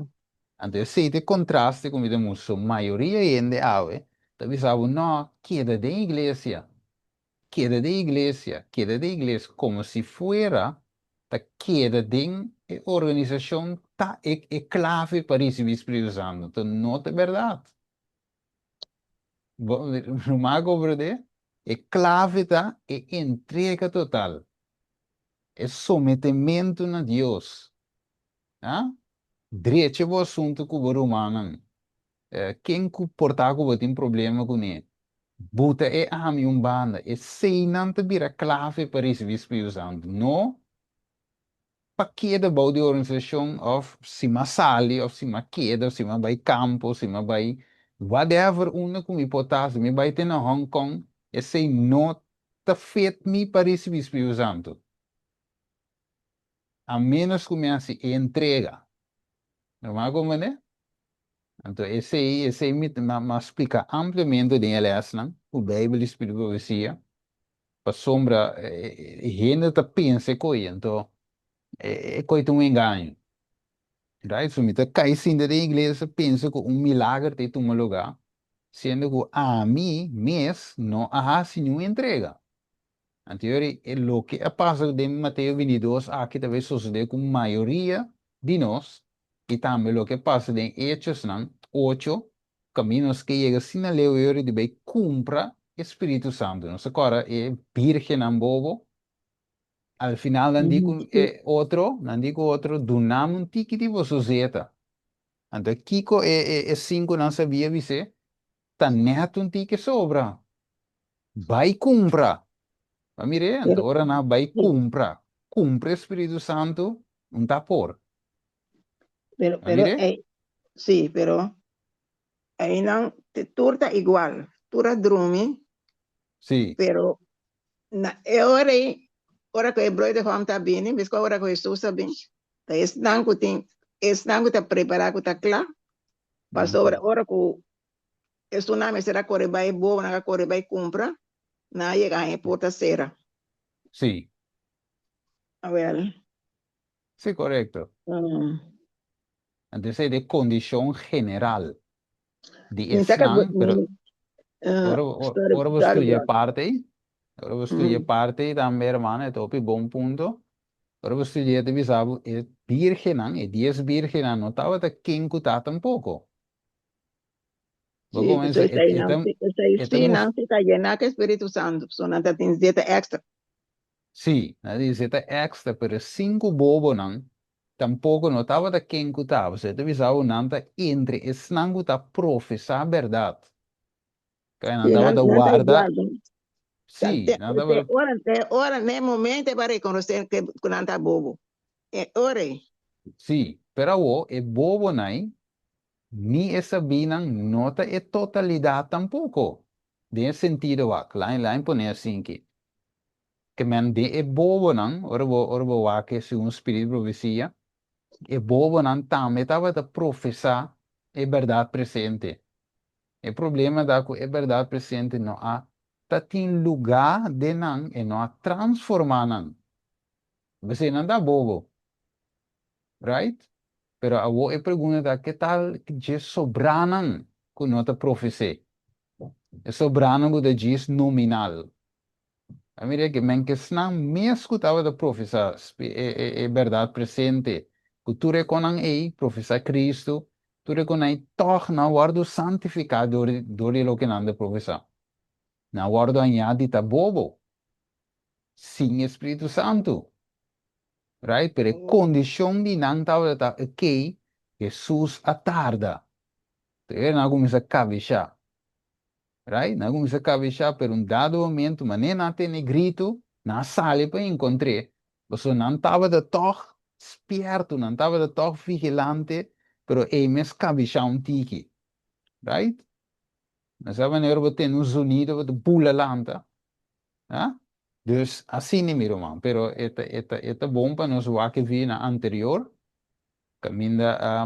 Anto esei ta e kontraste ku mi ta mustra. So mayoria hende awe ta bisa bo no, keda den iglesia, keda den iglesia, keda den iglesia, komo si fuera ta keda den e organisashon ta e e klave pa risibí Spiritu Santu. Anto no ta bèrdat. Bo ruman a komprendé? E klave ta e entrega total, e sometementu na Dios. A Drecha bo asuntu ku bo rumannan. Ken ku por ta ku bo tin problema kuné, buta e ami un banda. Eseinan ta bira klave pa risibí Spiritu Santu. No pa keda bou di organisashon òf si m'a sali òf si m'a keda òf si m'a bai kampo si m'a bai whatever unda ku mi por ta si mi bai te na Hong Kong esei no ta fit mi pa risibí Spiritu Santu a menos ku mi hasi e entrega. Bo a komprendé? Anto esei esei mi m'a splika ampliamente den e lèsnan ku Beibel di Spiritu Profesia Pasobra e hende ta pensa e koi, anto e koi ta un engaño. Right? So mi ta kai sinta den iglesia pensa ku un milager ta e tuma lugá, siendo ku ami mes no a hasi niun entrega. Anto yori e loke a pasa den Mateo bintidos aki ta bai sosodé ku mayoria di nos i tambe loke a pasa den Hechosnan ocho Kaminda nos ke yega asina leu e ora di bai kumpra e Spiritu Santu. Nos ta kòrda e bírgennan bobo. Al final nan di ku e otro, nan di ku otro, Duna mi un tiki di boso zeta. Anto kiko e e e sinkunan sabia bis'é? Ta nèt un tiki sobra. Bai kumpra. Bo a mir'é? Anto ora nan a bai kumpra, kumpra e Spiritu Santu, un ta por. Pero, A pero, mir'é? ei, sí, pero einan te tur ta igual. Tur a drumi, Sí. pero na e ora ei, ora ku e bruidegom ta bini, meskos ora ku Hesus a bin, ta esnan ku tin, esnan ku ta prepará, ku ta kla, pasobra ora ku esunnan mester a kore bai bobonan a kore bai kumpra, nan a yega haña e porta sera. Sí. Awel. Sí, korekto. Anto esei ta e kondishon general di esnan, pero ora ora bo studia e parti ei, ora bo studia e parti ei tambe hermano e ta hopi bon punto, ora bo studia e ta bisa bo e birgennan, e dies birgennan no tabata ken ku ta tampoko. Bo Sí, komensa pasobra e esei ta nan, esei e ta sí mus nan sí ta yená ku e Spiritu Santu, pasobra nan ta tin zeta èkstra. Sí, nan di zeta èkstra, pero e sinku bobonan tampoko no tabata ken ku ta, pasobra e ta bisa bo nan ta entre esnan ku ta profesá bèrdat. Kaya nan Sí, nan tabata nan ta warda, igual. Nan ta sí, te nan te tabata, ora te ora n'e momento e bo a rekonosé ke ku nan ta bobo. E ora ei. sí, pero awor e bobonan ei Ni e sabínan no ta e totalidat tampoko. Den e sentido wak, lain lain pone asinki. Ke men den e bobonan, ora bo ora bo wak e segun spiritu di profesia, e bobonan tambe tabata profesá e bèrdat presente. E problema ta ku e bèrdat presente no a ta tin lugá den nan, e no a transformá nan. P'esei nan ta bobo. Right? Pero awor e pregunta ta, ke tal dje sobranan ku no ta profesé? E sobranan ku ta djis nominal. A mira ke men kesnan mes ku tabata profesá e bèrdat presente, ku tur e konan ei, profesá Kristu, tur e konan ei tòg no a wòrdu santifiká dor dor di loke nan ta profesá. Nan a wòrdu hañá di ta bobo, sin e Spiritu Santu. Right? Pero e kondishon di nan tabata ta, okey, Hesus a tarda. Entonces nan a kuminsá kabeshá. Right? Nan a kuminsá kabeshá, pero un dado momento, manera nan a tene gritu, nan a sali pa enkontr'é, pasobra nan tabata tòg spièrtu, nan tabata tòg vigilante, pero ei mes kabeshá un tiki. Right? Nan sa manera bo tene un zonido, bo ta bula lanta. Ha? Dus asina mi ruman, pero e ta e ta e ta bon pa nos wak e vida anterior, kaminda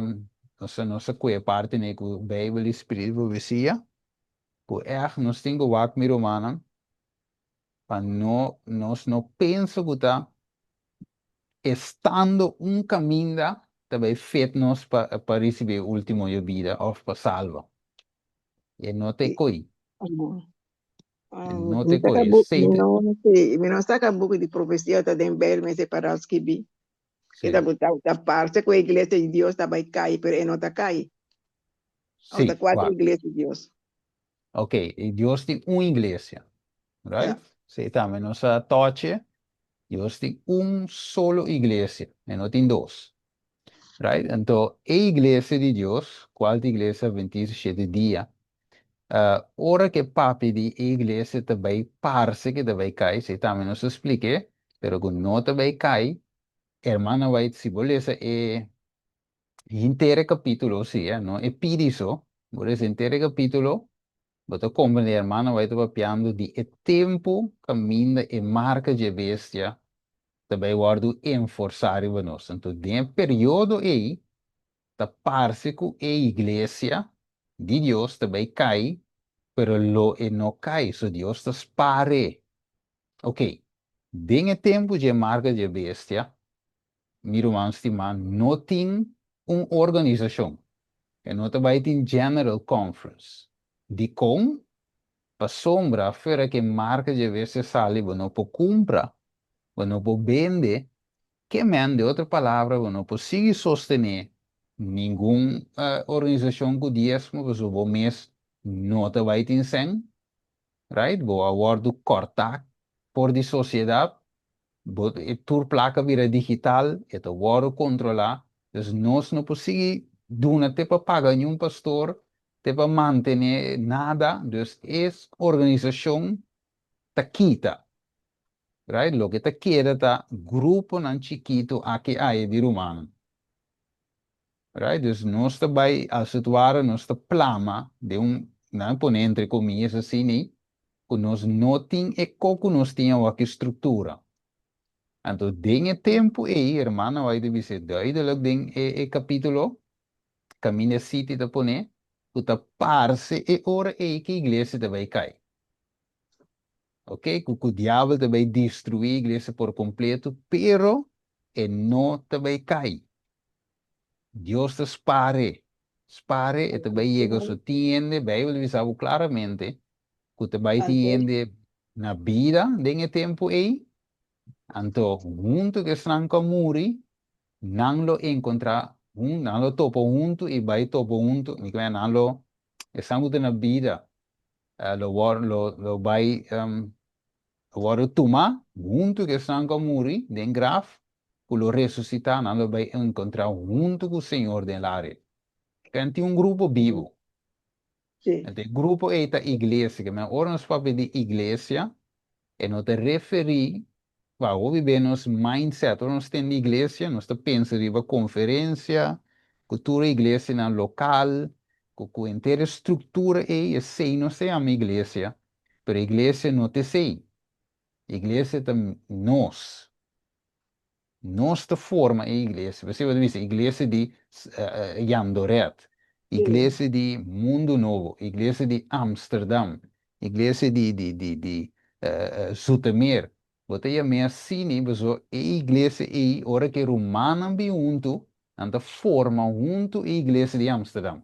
nos a nos a kue parti nei ku Beibel i Spiritu profesia, ku ègt nos tin ku wak mi rumannan, pa no nos no pensa ku ta. Estando un kaminda ta bai fit nos pa risibí e último yobida òf pa salba. E no ta e koi. E no ta e koi. Esei ta. Mi no saka buki di profesia ta den Bijbel mester pará skibí. E ta ta parse ku e iglesia di Dios ta bai kai, pero e no ta kai. Sí, Ta kua ta e iglesia di Dios? Ok, Dios tin un iglesia, right? Sí, tambe nos a toche. Dios tin un solo iglesia, e no tin dos. Right? Anto, e iglesia di Dios, cual ta iglesia Adventista Shete Dia, ora cu e papia di e iglesia ta bay parce cu ta bay cay, esey tambe nos a splique, pero cu no ta bay cay, hermana White, si bo lesa e henter e capitulo, si, no e pidi so, bo lesa henter e capitulo, Bo ta komprendé, hermano, bai ta papiando di e tempu kaminda e marka dje bestia ta bai wòrdu enforsá riba nos. Anto den e periodo ei ta parse ku e iglesia di Dios ta bai kai, pero lo e no kai, so Dios ta spar e. Oké, den e tempu dje marka dje bestia, Mi ruman stimá, no tin un organisashon. E no ta bai tin General Conference. Dikon? Pasobra afuera ke marka dje bestia sali bo no por kumpra, bo no por bende, ke men, de otro palabra, bo no por sigui sostené ningun organisashon ku diesmo pasobra bo mes no ta bai tin sèn, right? Bo a wòrdu kòrtá for di sosiedat. Bo e tur plaka bira digital, e ta wòrdu kontrolá, dus nos no por sigui duna te pa paga niun pastor, te pa mantené nada, dus e organisashon ta kita, right? Loke ta keda ta gruponan chikitu aki aya di rumannan, right? Dus nos ta bai als het ware nos ta plama den un, nan pone entre komillas asina, ku nos no tin e ko ku nos tin awor ki struktura. Anto den e tempu ei, hermana White a bis'é duidelijk den e e kapítulo, kaminda e siti ta poné, ku ta parse e ora ei ku iglesia ta bai kai. Oké, ku ku diabel ta bai destruí iglesia por kompleto, pero e no ta bai kai. Dios ta spar e. Spar e, e ta bai yega su tin hende, Bijbel ta bisa bo klaramente, ku ta bai tin hende na bida den e tempu ei, anto huntu ku esnan ku a muri, nan lo enkontrá hun, nan lo topa huntu i bai topa huntu, mi ke nan lo, esnan ku ta na bida lo wòr lo lo bai lo wòrdu tumá huntu ku esnan ku a muri den graf, ku lo resusitá, nan lo bai enkontrá huntu ku Señor den laria. Ken tin un grupo bibu. Anto e grupo ei ta iglesia. Ke men ora nos papia di iglesia, e no ta referí pa hopi be nos mindset. Ora nos tende iglesia, nos ta pensa riba konferensia, ku tur e iglesianan lokal, ku ku henter e struktura ei, esei nos ta yama iglesia. Pero iglesia no ta esei. Iglesia ta nos. Nos ta forma e iglesia. P'esei bo ta bisa iglesia di Jandoret, iglesia di Mundu Nobo, iglesia di Amsterdam, iglesia di di di di Zoetermeer. Bo ta yam'é asina pasobra e iglesia ei ora ku e rumannan bin huntu, nan ta forma huntu e iglesia di Amsterdam.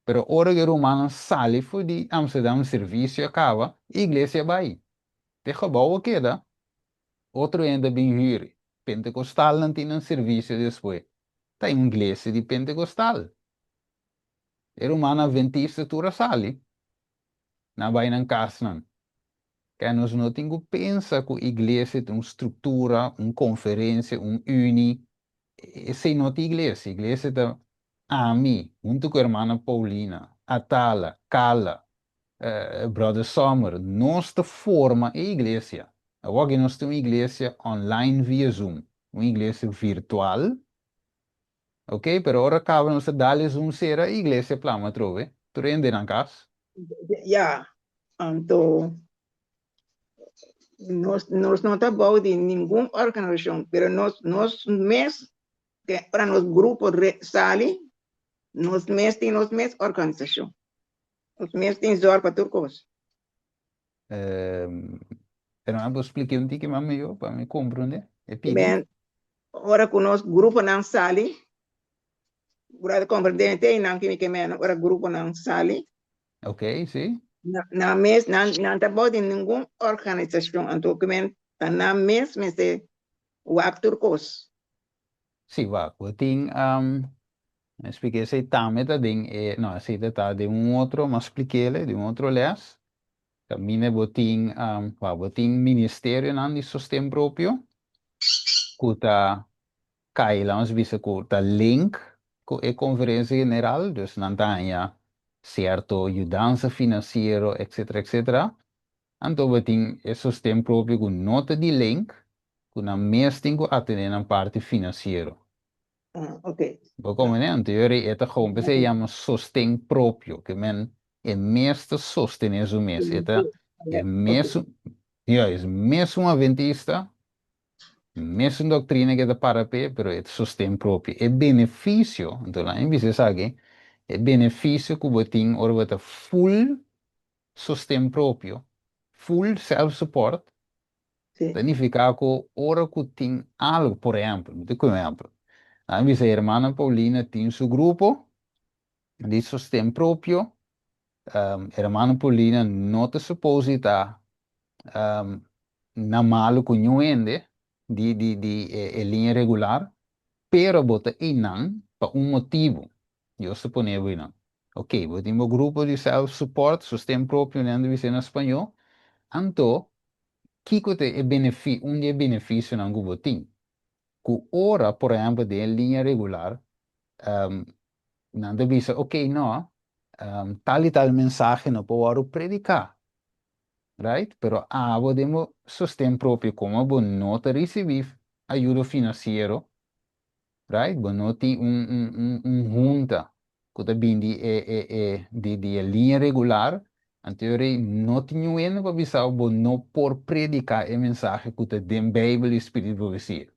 Pero ora ku e rumannan sali for di Amsterdam servisio a kaba, e iglesia a bai. Te gebou a keda. Otro hende a bin hür. Pentekostalnan tin nan servisio despues. Ta un iglesia di pentekostal. E rumannan adventista tur a sali. Nan a bai nan kasnan. Kè nos no tin ku pensa ku iglesia ta un struktura, un konferensia, un uni. Esei no ta iglesia. Iglesia ta ami huntu ku hermana Paulina, Atala, Kala, Brother Sommer, nos ta forma e iglesia. Awor aki nos tin un iglesia online via Zoom, un iglesia virtual, ok, pero ora caba nos ta dal e Zoom cera, e iglesia plama atrobe, tur hende nan cas. Ya, anto nos nos no ta bou di ningun organisacion, pero nos nos mes, ora nos grupo sali, nos mes tin nos mes organisacion. Nos mes tin zòrg pa tur kos. Pero nan por spliké un tiki mas mihó pa mi komprondé. E pidi. Men, ora ku nos gruponan sali, Brother comprende te nan kimi ke men ora gruponan sali. Ok, si. Na, nan mes, nan, nan ta bou di ningun organisashon, anto ke men ta nan mes mester wak tur kos. Si, wak. Bo tin, um, expliké esei tambe ta den e, no, esei ta ta den un otro, m'a splik'é den un otro les. Kaminda bo tin, um, wak, bo tin ministerionan di sosten propio ku ta kai, laat ons bisa ku ta link ku e konferensia general, dus nan ta haña sierto yudansa finansiero, etcetera, etcetera. Anto bo tin e sosten propio ku no ta di link, ku nan mes tin ku atendé nan parti finansiero. Ah, ok. Bo komprendé? Anto yori e ta gewoon, p'esei e yama sosten propio, ke men e mes ta sostené su mes, e ta e mes, juist, mesun adventista, Mesun doctrina ke ta para p'e, pero e ta sosten propio. E beneficio, anto laat mi bisa esaki, e beneficio ku bo tin ora bo ta full sosten propio, full self support, ta nifica ku ora ku tin algo, por ehempel, mi ta kohe un ehempel, laat mi bisa hermana Paulina tin su grupo di sosten propio, hermana Paulina no ta suppose di ta na malu ku niun hende di di di e liña regular, pero bo ta einan pa un motibu. Dios ta pone bo einan. Ok, bo tin bo grupo di self support, sosten propio, nan ta bisa na spañó. Anto, kiko ta e benefi, un di e benefisionan ku bo tin? Ku ora, por ehèmpel, den e liña regular, nan ta bisa, ok, no, tal i tal mensahe no por wòrdu prediká. Right? Pero abo den bo sosten propio como bo no ta ricibi ayudo financiero, right? Bo no tin un un un un hunta cu ta bin di e e e di di e liña regular, anto yo rei no tin niun hende pa bisa bo bo no por predica e mensahe cu ta den Bijbel y Spiritu di Profecia.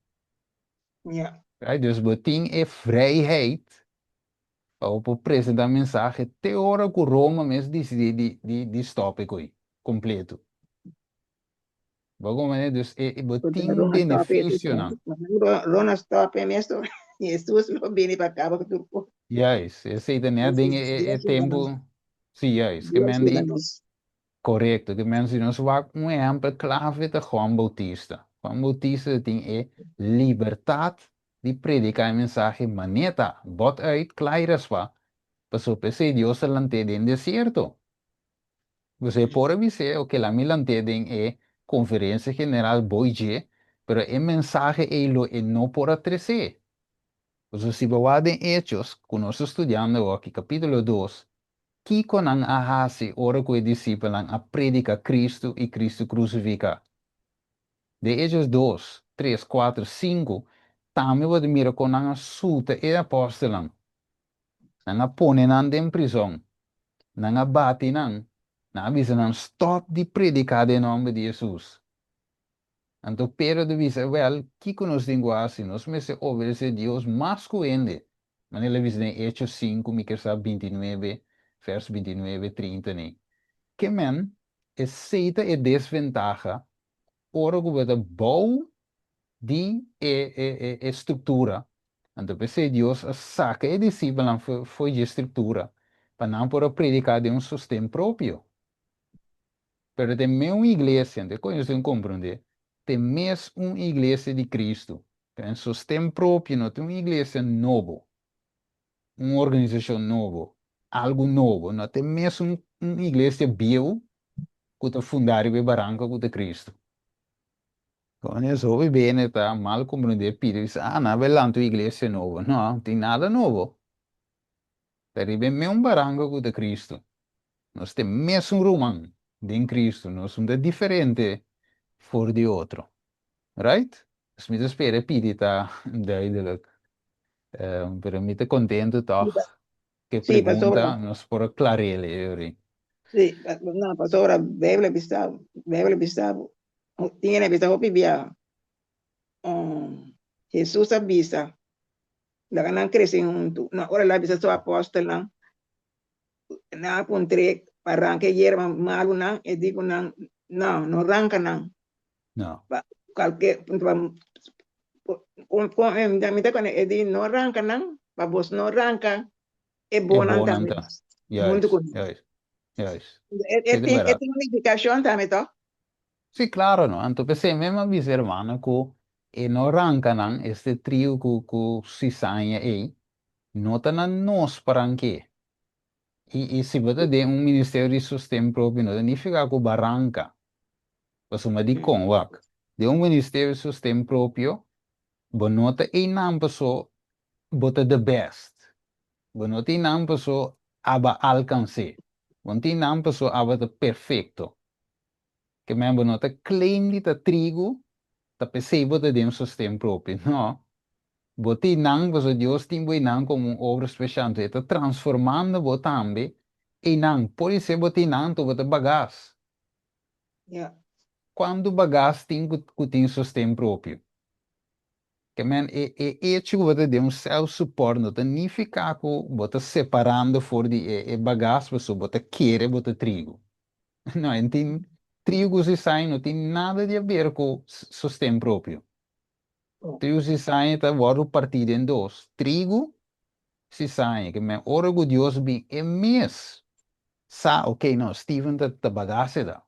Ja. Right? Dus bo tin e vrijheid Pa bo por presentá mensahe te ora ku Roma mes disidí di di di stòp e koi kompleto. Bo a komprendé? Dus e bo Porque tin Roma stòp e benefisionan. Roma stòp e mes Hesus lo bini pa kaba ku tur kos. Juist, esei ta nèt den e e Dios yuda tempu. nos. Sí, juist. Ke Dios men yuda di nos. Korekto, ke men si nos wak un ehèmpel klave ta Juan Boutista. Juan Boutista ta tin e libertat di prediká e mensahe maneta, bòt uit, kla i raspá, pasobra p'esei Dios a lant'é den desierto. Pues e por a bis'é, oke, laat mi lant'é den e konferensia general boi dje, pero e mensahe ei lo e no por a tres'é. Pasobra si bo wak den Hechos, ku nos ta studiando awoki, kapítulo dos, kiko nan a hasi ora ku e disipelnan a prediká Kristu i Kristu krusifiká? Den Hechos dos, tres, kuater, sinku, tambe bo ta mira kon nan a suta e apòstelnan. Nan a pone nan den prizòn. Nan a bati nan. Nan a bisa nan, Stòp di prediká den nòmber di Hesus. Anto Pedro ta bisa, Wèl, kiko nos tin ku hasi? Nos mester obedesé Dios mas ku hende. Manera el a bisa den Hechos sinku, mi ker sa bintinuebe, vèrs bintinuebe, trinta nei. Ke men, esei ta e desventaha ora ku bo ta bou di e e e struktura. Anto p'esei Dios a saka e disipelnan fo'i dje struktura pa nan por a prediká den un sosten propio. Pero te mes un iglesia, anto e koño nos tin komprondé, te mes un iglesia di Kristu, den sosten propio no ta un iglesia nobo, un organisashon nobo, algu nobo, no ta e mesun un iglesia bieu ku ta fundá riba e baranka ku ta Kristu. Kono es hopi bene ta mal komprondé pidi bisa, ah, nan a bai lanta un iglesia nobo. No, no tin nada nobo. Ta riba e mesun baranka ku ta Kristu. Nos ta e mesun ruman den Kristu, nos no ta diferente for di otro. Right? Dus mi ta spera e pidi ta duidelijk. Pero mi ta kontentu tòg ku e Sí, pasobra pregunta nos por a klar'el e ori. Sí, no, pasobra Bijbel a bisa, Bijbel a bisa, tin hende a bisa hopi biaha, Hesus a bisa, laga nan krese huntu. No, ora el a bisa su apòstelnan, nan a puntr'é pa ranka e yerba malunan, e di ku nan, no, no ranka nan. No. Pa kualke, pa. Kon mi ta kone e di no ranka nan, pa bos no ranka e E bonan bonan tambe ta. huntu Juist, ku nan. juist, juist. E Sí, ta tin e bèrdat. tin un nifikashon tambe tòg? Sí, klaro no. Anto p'esei mi a bisa hermano ku e no ranka nan, este triu ku ku sisaña ei, no ta na nos pa rank'é. I i si bo ta den un ministerio di sosten propio no ta nifiká ku bo a ranka. Pasobra dikon? Wak, den un ministerio di sosten propio bo no ta einan paso bo ta the best. Bo no tin nan paso aba alkans'é. Bo no tin nan paso aba ta perfekto. Ke men bo no ta claim di ta trigu, ta p'esei bo ta den sosten propio. No. Bo tin nan paso Dios tin bo einan komo un obra speshal. Anto e ta transformando bo tambe einan. Podisé bo tin nan anto bo ta bagas. Kuantu bagas tin ku tin sosten propio? Ke men e e echo ku bo ta den un self support no ta nifiká ku bo ta separando for di e e bagas pasobra bo ta kere bo ta trigu. No, e tin trigu ku sisaña no tin nada di aber ku sosten propio. Trigu sisaña ta wòrdu partí den dos, trigu, sisaña. Ke men ora ku Dios bin e mes sa, ok no, Steven ta ta bagas e ta.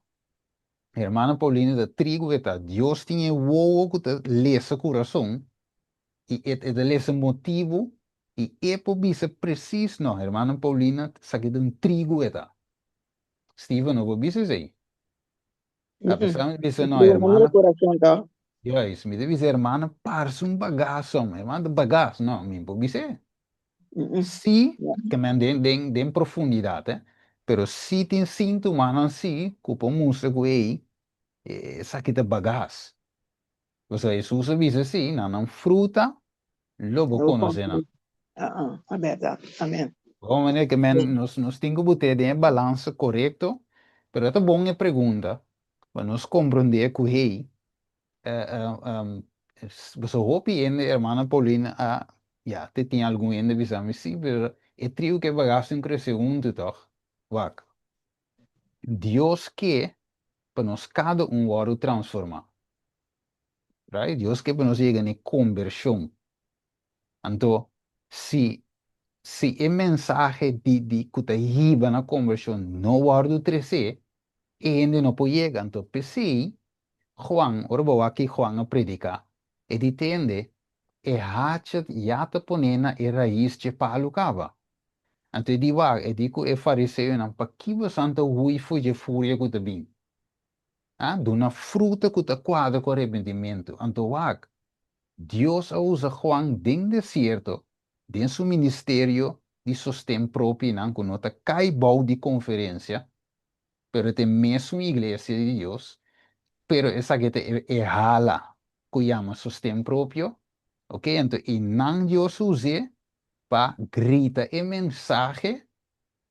Hermana Paulina ta trigu e ta Dios tin e wowo ku ta lesa kurason i e ta lesa motibu i e por bisa presis no hermana Paulina esaki ta un trigu e ta. Steven no por bisa esei. Apesar mi bisa no hermana Juist mi ta bisa hermana parse un bagason hermana ta bagas no mi por bisa e. Sí, ke men den den den profundidat eh, pero sí tin síntomanan sí ku por mustra ku ey esaki ta bagas. Pasobra Hesus a bisa sí, na nan fruta lo bo konosé nan. A bèrdat, amèn. Bon manera ke men nos nos tin ku bot'é den e balansa korekto, pero ta bon e pregunta pa nos komprondé ku hey, Pasobra hopi hende, hermana Paulina a, ya, te tin algun hende bisa mi, sí, pero e triu ku e bagas tin krese huntu tòg. Wak, Dios ke pa nos kada un wòrdu transformá. Right? Dios ke pa nos yega na e kombershon. Anto, si, si e mensahe di, di ku ta hiba na kombershon no wòrdu tresé, e hende no por yega. Anto, p'esei, Juan, ora bo wak ki Juan a prediká, e di tende, e hacha ya ta poné na e rais dje palu kaba. Anto e di wak, e di ku e fariseonan, Pakí bosan ta hui for dje furia ku ta bin? A duna fruta ku ta kuadra ku arepentimentu. Anto wak, Dios a usa Juan den desierto, den su ministerio di sosten propionan ku no ta kai bou di konferensia, pero ta e mesun iglesia di Dios, pero esaki ta e hala ku yama sosten propio, ok, anto i nan Dios us'é pa grita e mensahe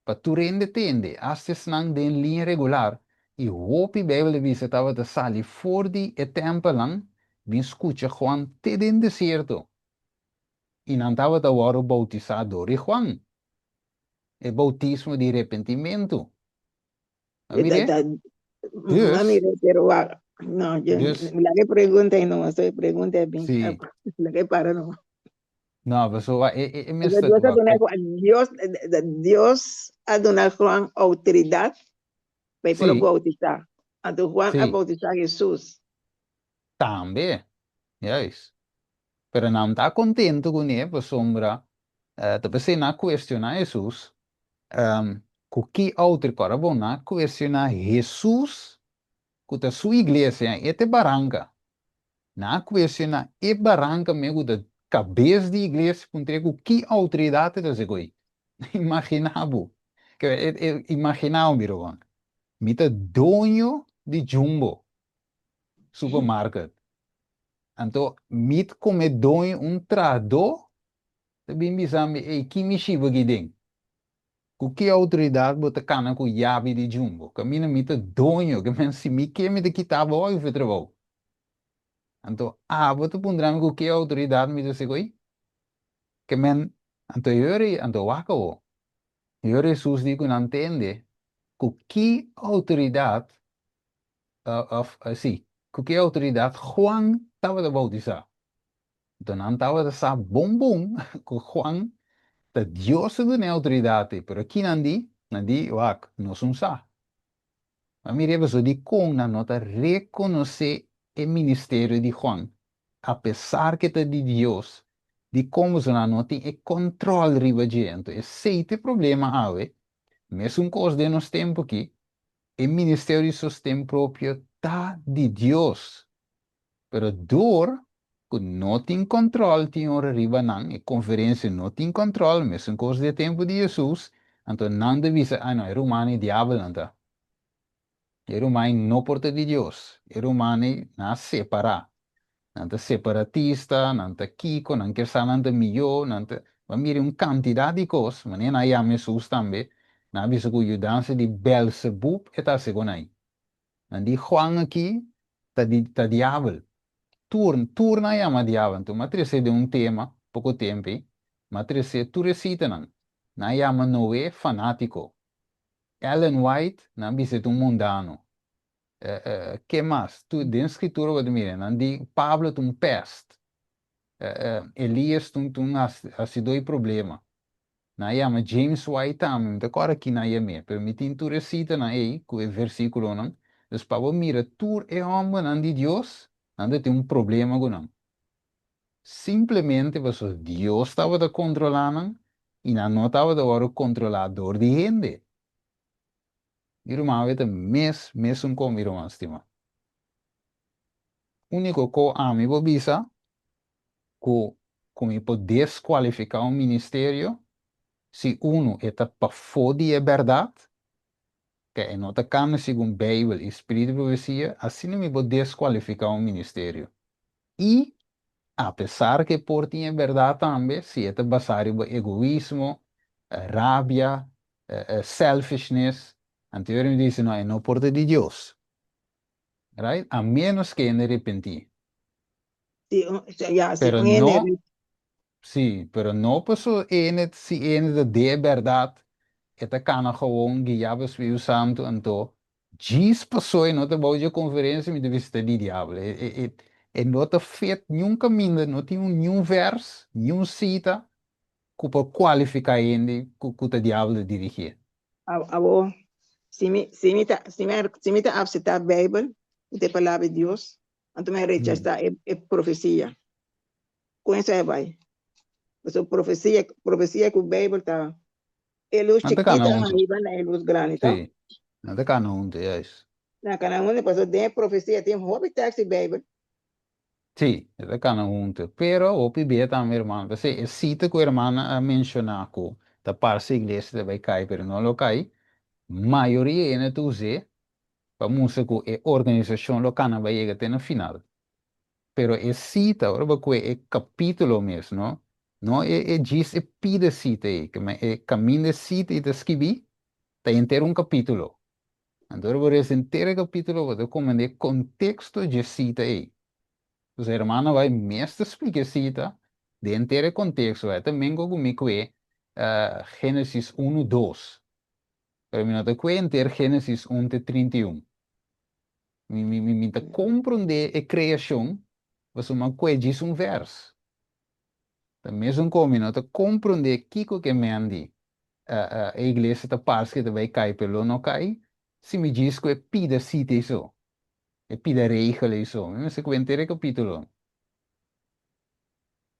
pa tur hende tende, asta esnan den liña regular, i hopi Bijbel ta bisa tabata sali for di e tèmpelnan bin skucha Juan te den desierto, i nan tabata wòrdu boutisá dor di Juan. E boutismo di repentimentu. A mir'é? Dus. A mir'é, pero wak. No, yo, dus, laga e pregunta ei no, e pregunta e bin. Sí. Laga e para no. No, pasobra e, e, e mester Dios a duna Juan, Dios, Dios a duna Juan outoridat pa e por boutisá. Anto Juan a boutisá Hesus. Tambe, juist. Pero nan ta kontentu kuné pasobra Ta p'esei nan a kuestioná Hesus. Ku ki outer kòrda bon nan a kuestioná Hesus ku ta su iglesia, e ta e baranka. Nan a kuestioná e baranka mes ku ta kabes di iglesia puntr'é ku ki outoridat e ta hasi ko'i. Imaginá bo. Imaginá bo mira bon. Mi ta doño di Jumbo supermarket. Anto mi ta kome doño un trahadó ta bin bisa mi, Ey, ki mi shiba aki den? Ku ki outoridat bo ta kana ku yabi di Jumbo? Kaminda mi ta doño, ke men si mi ke mi ta kita bo oi for trabou. Anto abo ta puntra mi ku ki outoridat mi ta sikoy? Ke men, anto e hora ei, anto wak awo. E hora Hesus di ku nan tende ku ki outoridat, òf, si, ku ki outoridat Juan tabata boutisá. Anto nan tabata sa bon bon ku Juan ta Dios a dun'é outoridat ei, pero ki nan di? Nan di, Wak, nos un sa. Ma mira e pasobra dikon nan no ta rekonosé e ministerio di Juan, apesar ku e ta di Dios, dikon pasobra nan no tin e kòntròl riba dje. Anto esei ta e problema awe, mesun kos den nos tempu aki, e ministerio di sosten propio ta di Dios, Pero dor ku no tin kòntròl tin ora riba nan, e konferensia no tin kòntròl, mesun kos di e tempu di Hesus, anto nan ta bisa, Ai no, e ruman ei diabelnan ta. E ruman ei no por ta di Dios. E ruman ei nan a separá. Nan ta separatista, nan ta kiko, nan kier sa nan ta mihó, nan ta. Bo a mira un kantidat di kos, manera nan a yama Hesus tambe, nan a bisa ku yudansa di Bèlsebub e ta hasi kon ei. Nan di Juan aki ta di ta diabel. Tur tur nan yama diabel. Anto m'a trese den un tema poko tempu ei, m'a trese tur e sitanan. Nan yama Noe fanatiko. Ellen White nan bisa e ta un mundano. Ke mas? Tur den skritura bo ta mira nan di Pablo ta un pèst. Elias ta un ta un hasidó di problema. Nan a yama James White tambe, mi ta kòrda ki nan a yam'é, pero mi tin tur e sitanan ei ku e versíkulonan. Dus pa bo mira tur e hòmbernan di Dios, nan ta tin un problema ku nan. Simplemente pasobra Dios tabata kontrolá nan i nan no tabata wòrdu kontrolá dor di hende. Mi ruman awe ta mes mesun kon mi ruman stimá. Úniko ko ami por bisa ku ku mi por deskualifiká un ministerio si unu e ta pafó di e bèrdat, ke e no ta kambia segun Beibel i spiritu di profesia, asina mi por deskualifiká un ministerio. I apesar ku e por tin e bèrdat tambe, si e ta basá riba egoismo, rabia, selfishness, anterior mi di no, e no por ta di Dios. Right? A ménos ku hende repentí. Si, un, ya, si Pero un hende no, sí, pero no paso ene, si ene ta de berdad, e ta cana gewoon guiá pa Spiritu Santo, anto djis paso e no ta bou dje conferencia mi ta bisa ta di diabel. E, e, e, e no ta fit niun caminda, no tin un niun vers, niun cita cu por cualifica hende cu, cu ta diabel ta dirigié. Awor, si mi, si mi ta, si mi, si mi ta acepta Bijbel, cu ta e Palabra di Dios, Anto mi a rechasá e e profesia. Kon esei a bai? Pasobra profesia, profesia ku Beibel ta e lus Nan ta kana chikito a huntu. hiba na e lus grandi, to? Sí, nan ta kana huntu, juist. Nan kana huntu pasobra den e profesia tin hopi tekst di Beibel. Sí, e ta kana huntu. Pero hopi bia tambe, hermano, p'esei e sita ku hermana a menshoná ku ta parse iglesia ta bai kai pero no lo kai, mayoria hende ta us'é pa mustra ku e organisashon lo kana bai yega te na final. Pero e sita, ora bo kue e kapítulo mes, no, no e e djis e pida sita ei, ke men e kaminda e sita ei ta skibí, ta henter un kapítulo. Anto ora bo resa henter e kapítulo bo ta komprendé e konteksto dje sita ei. Pues e hermano bai mes ta splika e sita den henter e konteksto, e ta mengo ku mi kue Génesis unu dos. Pero mi no ta kue henter Génesis un te 31. Mi, mi, mi, mi ta komprondé e kreashon, pasobra mi a kue djis un vèrs. Ta mesun kon mi no ta komprondé kiko ke men di e iglesia ta parse ke ta bai kai pero lo no kai, si mi djis ku e pida sita ei so, e pida regel ei so. Mi mester kue henter e kapítulo.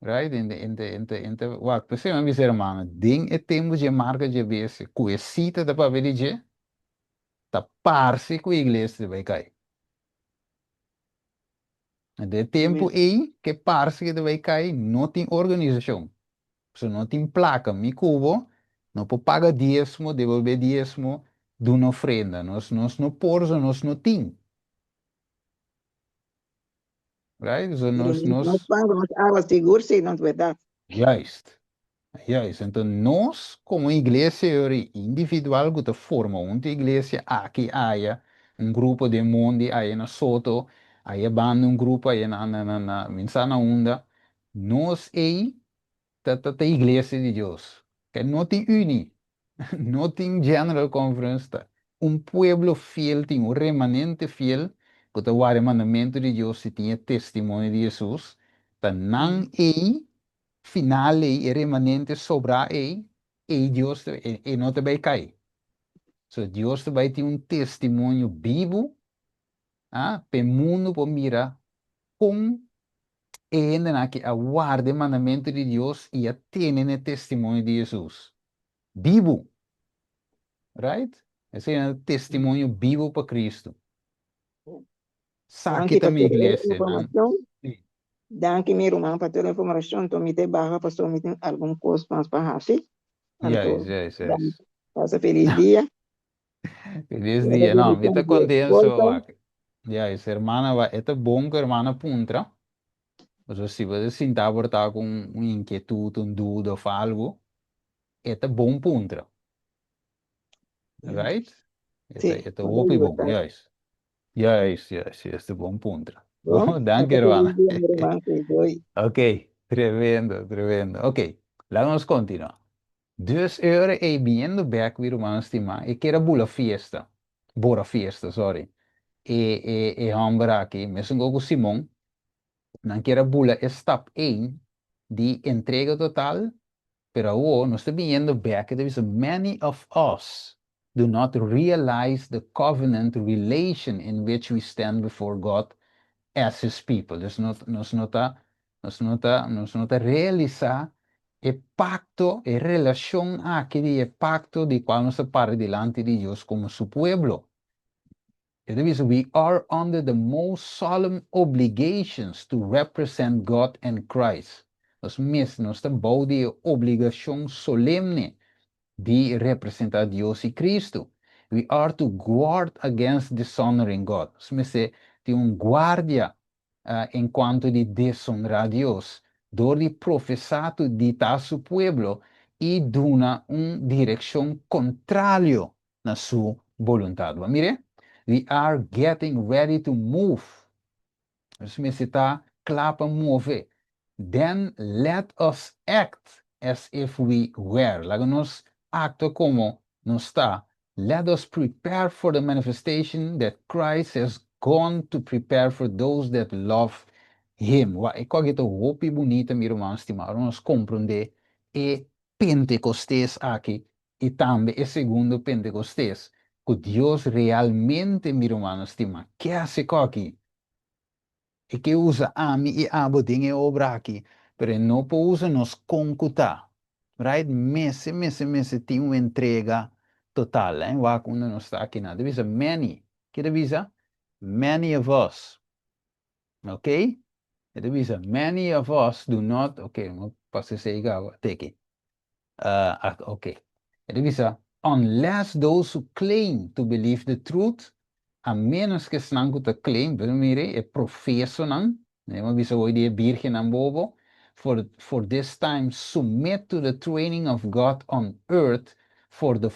Right? Ente, ente, ente, ente, wak, p'esei mi a bisa hermano, den e tempu dje marka dje bestia, ku e sita ta papia di dje, ta parse ku e iglesia ta bai kai. Den e tempu Amen. ei, ke parse ke ta bai kai, no tin organisashon. Pasobra no tin plaka. Mi ku bo no por paga diesmo, debolbé diesmo, duna ofrenda. Nos, nos no por, pasobra nos no tin. Right? So Pero nos, nos nos, pan ku nos awa sigur si no ta bèrdat. Juist. Juist. Enton nos komo iglesia yori individual ku ta forma huntu iglesia aki aya, un grupo den mondi aya na Soto, aya banda un grupo aya na na na na min sa na unda, nos ei ta ta ta iglesia di Dios. Ke no tin uni, no tin General Conference, ta un pueblo fiel tin un remanente fiel ku ta warda e mandamentu di Dios i tin e testimonio di Hesus. Ta nan ei, final ei, e remanente sobrá ei, ei Dios e no ta bai kai. So Dios ta bai tin un testimonio bibu, ah, p'e mundu por mira kon e hendenan aki a warda e mandamentu di Dios i a tene na e testimonio di Hesus. Bibu! Right? Esei ta testimonio bibu pa Kristu. Saki Danki ta pa mi tur e iglesia, nan. informacion. Sí. Danki mi ruman pa tur e informacion. Anto mi ta baha pasobra mi tin algun cos mas pa haci. Anto, Juist, juist, danki. juist. Pasa feliz dia. Feliz Keda dia. No, mi bendicion ta di contento. esposa. Wak. Juist, hermana, wa, e ta bon cu hermana puntra. Pasobra si bo ta sinta por ta cu un inquietud, un duda of algo, e ta bon puntra. Right? E ta, Sí, e ta nos a hopi bon. yuda. Juist. Juist, juist, juist. Ta bon puntra. Bon, Bon, danki pasa feliz hermana. dia mi ruman. Doei. Ok, tremendo, tremendo. Ok, laga nos continua. Dus e ora ei biniendo bek mi ruman stimá, e kier a bula fiesta, bora fiesta, sorry. E e e hòmber aki, mesun ku Simon, nan kier a bula e stap ei di entrega total, pero awor nos ta biniendo bek e ta bisa many of us do not realize the covenant relation in which we stand before God as his people. Dus nos nos no ta nos no ta nos no ta realisá e pakto, e relashon aki di e pakto di kual nos ta para dilanti di Dios komo su pueblo. E ta bisa, We are under the most solemn obligations to represent God and Christ. Nos mes nos ta bou di e obligashon solemne di representá Dios i Cristo. We are to guard against dishonoring God. Nos mester tin un guardia en cuanto di deshonrá Dios dor di profesá tu di ta su pueblo i duna un direccion contralio na su boluntad. Bo a mir'é? We are getting ready to move. Nos mester ta kla pa move. Then let us act as if we were. Laga nos aktua komo nos ta. Let us prepare for the manifestation that Christ has gone to prepare for those that love Him. Wak, e kòke ta hopi bunita, mi ruman stimá, ora nos komprondé e Pentekostes aki i tambe e segundo Pentekostes, ku Dios realmente, mi rumannan stimá, ke hasi kòki. E ke usa ami i abo den e obra aki, pero e no por usa nos kon ku ta. Right? Mester, mester, mester tin un entrega total. Eh? Wak unda nos ta aki nan. Ta bisa many. Ke ta bisa? Many of us. Ok? E ta bisa many of us do not, ok, no pasa esei caba, teki. Uh, ok. E ta bisa unless those who claim to believe the truth, a menos ku esnan ku ta claim, pero mire, e profesonan, ne, mi bisa hoy di e birgennan bobo, for this time submit to the training of God on earth for the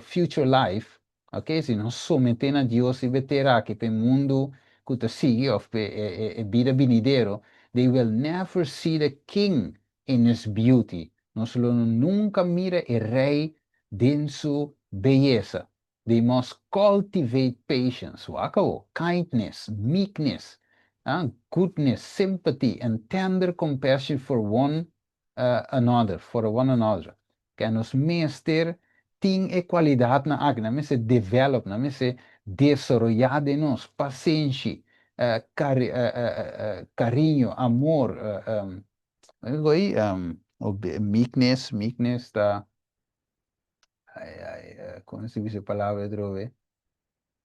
future life, Ok, si nos someté na Dios riba e tera aki pa e mundu ku ta sigui òf pa e bida binidero, they will never see the King in his beauty, nos lo no nunka mira e Rei den su beyesa. They must cultivate patience, wak awo, kindness, meekness, goodness, sympathy, and tender compassion for one another, for one another. Ke nos mester tin e kualidatnan aki, nan mester develop, nan mester desaroyá den nos pasenshi, kariño, amor, meekness, meekness ta, ai ai, kon si bisa e palabra atrobe?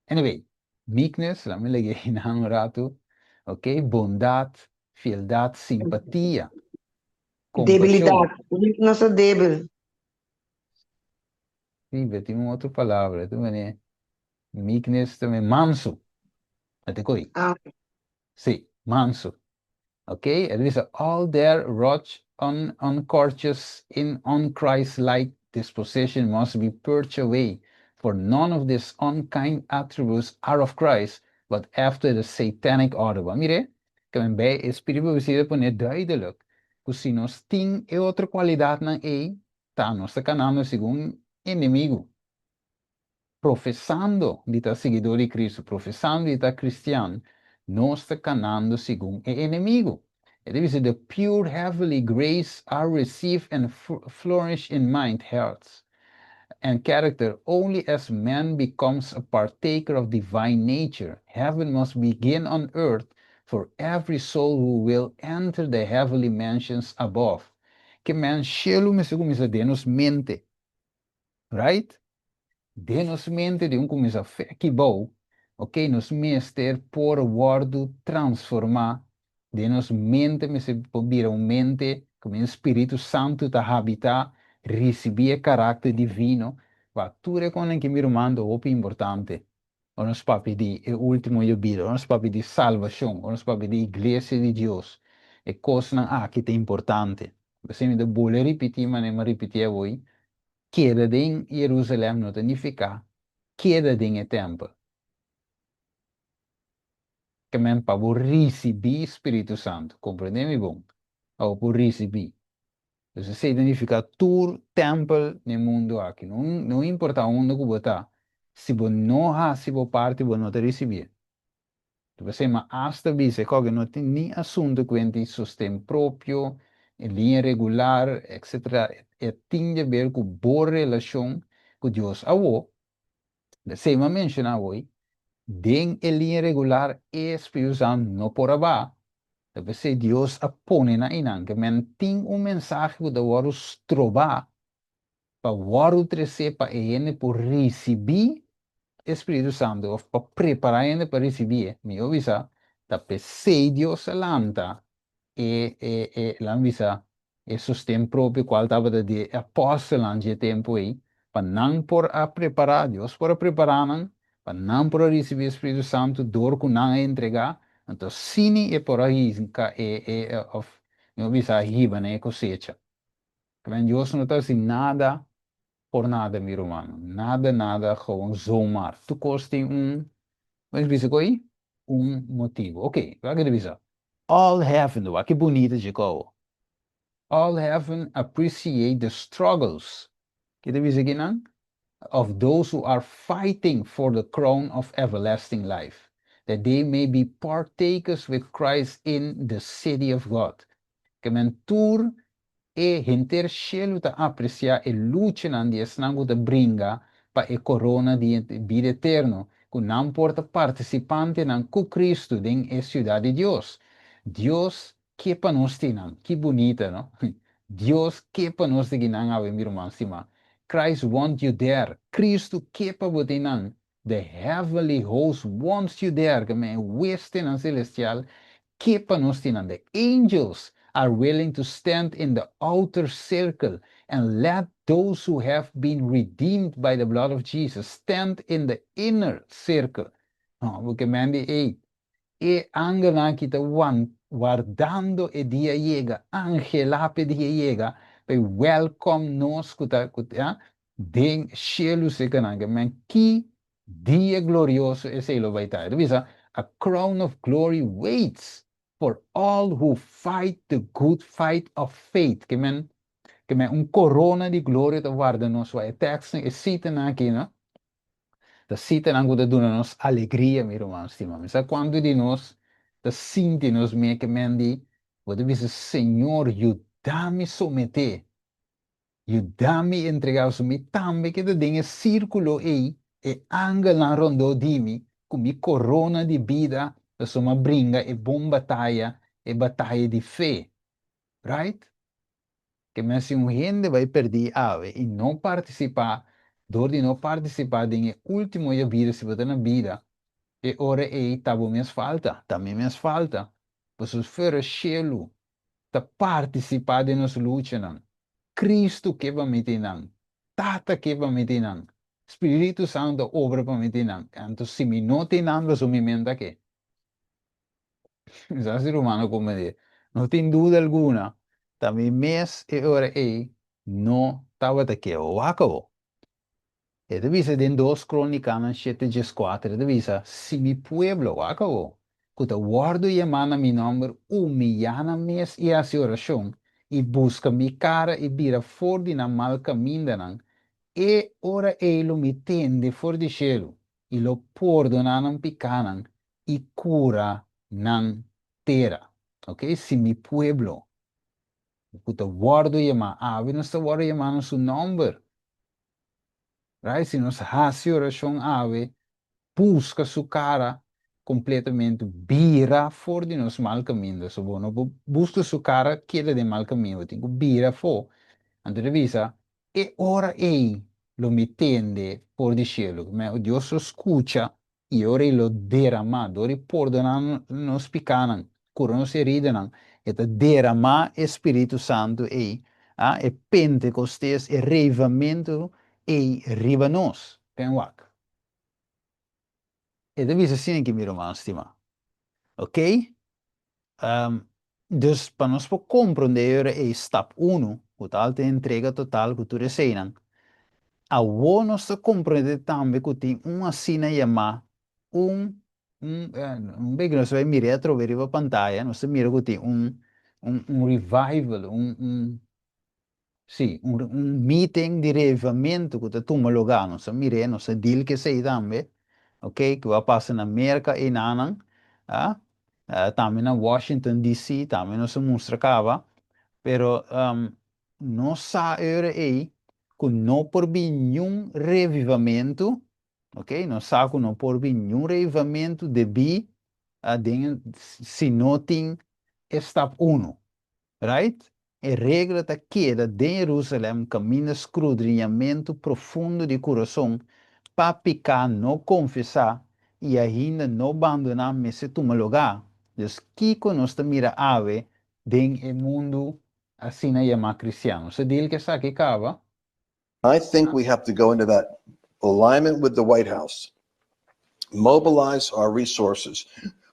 Anyway, meekness, laat me legi einan un ratu, ok, bondat, fieldat, simpatia, kompashon. Debilidat, nos ta debil. Sí, pero tin un otro palabra, tu mene meekness tambe, mansu, a te koi. Ah. Sí, mansu. Ok, e ta bisa all their roch un uncourteous in un-Christ-like disposition must be purged away, for none of these unkind attributes are of Christ, but after the satanic order. Bo a mir'é? Ke men bei e Spiritu Profesia ta pone duidelik ku si nos tin e otro kualidatnan ei, ta nos ta kanando segun enemigu. Profesando di ta siguidó di Cristo, profesando di ta cristian, nos ta canando segun e enemigu. E ta bisa, "The pure heavenly grace are received and flourish in mind, hearts, and character only as man becomes a partaker of divine nature. Heaven must begin on earth for every soul who will enter the heavenly mansions above." Ke men shelu mester kuminsá den nos mente. Right? Den nos mente tin ku kuminsá feki bou. Ok, nos mester por wòrdu transformá. Den nos mente mester por bira un mente ku Spiritu Santu ta habitá, risibí e karakter divino. Wa tur e kosnan ku mi ruman ta hopi importante. Nos papia di e último yobida, nos papia di salbashon, nos papia di iglesia di Dios. E kosnan aki ta importante. Bo mi ta bolbe ripití, ma mi ripití awe. Keda den Jerusalèm no ta nifiká keda den e tèmpel. Ke men pa risibí Spiritu Santu, komprondé mi bon? Pa risibí. Anto, esei ta nifiká tur tèmpel na mundu aki. No, no importá unda ku bo ta. Si bo no hasi bo parti, bo no ta risibí. Bo ma hasta bisa, ku no tin ni asuntu ku sosten propio, liña regular, etc. E tin di aber ku bo relashon ku Dios. Awo, esei mi a menshoná awe, den e liña regular, e Spiritu Santu no por a baha. Debe Dios a pone nan einan, ke men tin un mensahe ku ta wòrdu strobá pa wòrdu trese pa hende por risibí Spiritu Santu, òf pa prepará hende pa risibí. Mi bisa, ta p'esei Dios a lanta e laga bisa e sosten propio kual tabata di apòstelnan di tempu ei, pa nan por a prepará, Dios por a prepará nan, pa nan por a risibí Spiritu Santu dor ku nan a entregá, anto asina e por a hinka e òf mi bisa hiba na e kosecha. Dios no ta hasi nada por nada, mi ruman. Nada, nada, gewoon zomaar. Tur kos tin un, mas bisa koi? Un motibu. Ok, wak bisa. All heaven, wak ki bunita di kou. "All heaven appreciate the struggles." Ki ta bisa akinan? "Of those who are fighting for the crown of everlasting life, that they may be partakers with Christ in the city of God." Ke men tur e henter shelu ta apresiá e luchanan di esnan ku ta bringa pa e korona di bida eterno, ku nan por ta partisipantenan ku Kristu den e siudat di Dios. Dios ke pa nos ta einan, ki bunita, no? Dios ke pa nos ta einan awe, mi ruman stimá. Christ want you there. Kristu ke pa bo ta einan. The heavenly host wants you there. Ke men huestenan selestial ke pa nos ta einan. The angels are willing to stand in the outer circle and let those who have been redeemed by the blood of Jesus stand in the inner circle. No, pasobra men di, ei, e angelnan aki ta wardando e dia yega, anhelá pa e dia yega, pa welcome nos ku ta ya, den shelu serka nan, men ki dia glorioso esei lo bai ta. Bisa, "A crown of glory waits for all who fight the good fight of faith." Ke men un korona di gloria ta warda nos. E teksto e sitanan aki, no? Ta sitanan ku ta duna nos alegria, mi ruman stimá. Sa kuantu di nos ta sinti nos mes ke men di, bo ta bisa, "Señor, yuda mi someté. Yuda mi entregá, so mi tambe keda den e sírkulo ei, e angelnan rondó di mi, ku mi korona di bida, so m'a bringa e bon bataya, e bataya di fe." Right? Ke men si un hende bai pèrdí awe i no partisipá, dor di no partisipá den e último bida, si bo ta na bida, e ora ei ta bo mes falta, ta mi mes falta. Pasobra fuera shelu ta partisipá den nos luchanan. Kristu ke pa mi ta einan. Tata ke pa mi ta einan. Spiritu Santu obra pa mi ta einan. Anto si mi no ta einan, pasobra mi mes n' ke. Sa ruman komprondé. No tin duda alguna. Ta mi mes e ora ei no tabata ke. Wak awor. E ta bisa den 2 Krónikanan 7:14, e ta bisa, "Si mi pueblo, wak awor, ku ta wòrdu yamá na mi nòmber, humiliá nan mes i hasi orashon, i buska mi kara i bira for di nan mal kamindanan, e ora ei lo mi tende for di shelu, i lo pordoná nan pikánan i kura nan tera." Ok, si mi pueblo ku ta wòrdu yamá, awe nos ta wòrdu yamá na su nòmber. Right? Si nos hasi orashon awe, buska su kara kompletamente, bira for di nos mal kaminda. So bo no por buska su kara keda den mal kaminda, bo tin ku bira afó. Anto ta bisa, e ora ei lo mi tende for di shelu. Dios lo skucha I ora i lo deramá, dor i pordoná nos pikánan, kura nos heridanan, e ta deramá e Spiritu Santu ei, a, e Pentekostes, e reivamentu ei riba nos. Pen wak. E ta bisa asina ki, mi ruman stimá. Oké? Dus pa nos por komprondé e ora ei stap unu, ku ta alta entrega total ku tur eseinan, awor nos ta komprondé tambe ku tin un asina yamá un un un bek nos ta bai mira atrobe riba pantaya, nos ta mira ku tin un un un revival, un un Sí, un un meeting di revivamentu ku ta tuma lugá. Nos a mir'é, nos a deal ku esei tambe, ok, ku a pasa na Merka einanan, ah, tambe na Washington DC tambe nos a mustra kaba. Pero nos sa e ora ei ku no por bin niun revivamentu, ok, nos sa ku no por bin niun revivamentu debí den si no tin e stap unu. Right? E regla ta keda den Jerusalem kaminda skrudriñamentu profundo di kurason pa piká no konfesá i ainda no bandoná mester tuma lugá. Dus kiko nos ta mira awe den e mundu asina yamá kristian? Nos ta deal ku esaki kaba. I think we have to go into that alignment with the White House, mobilize our resources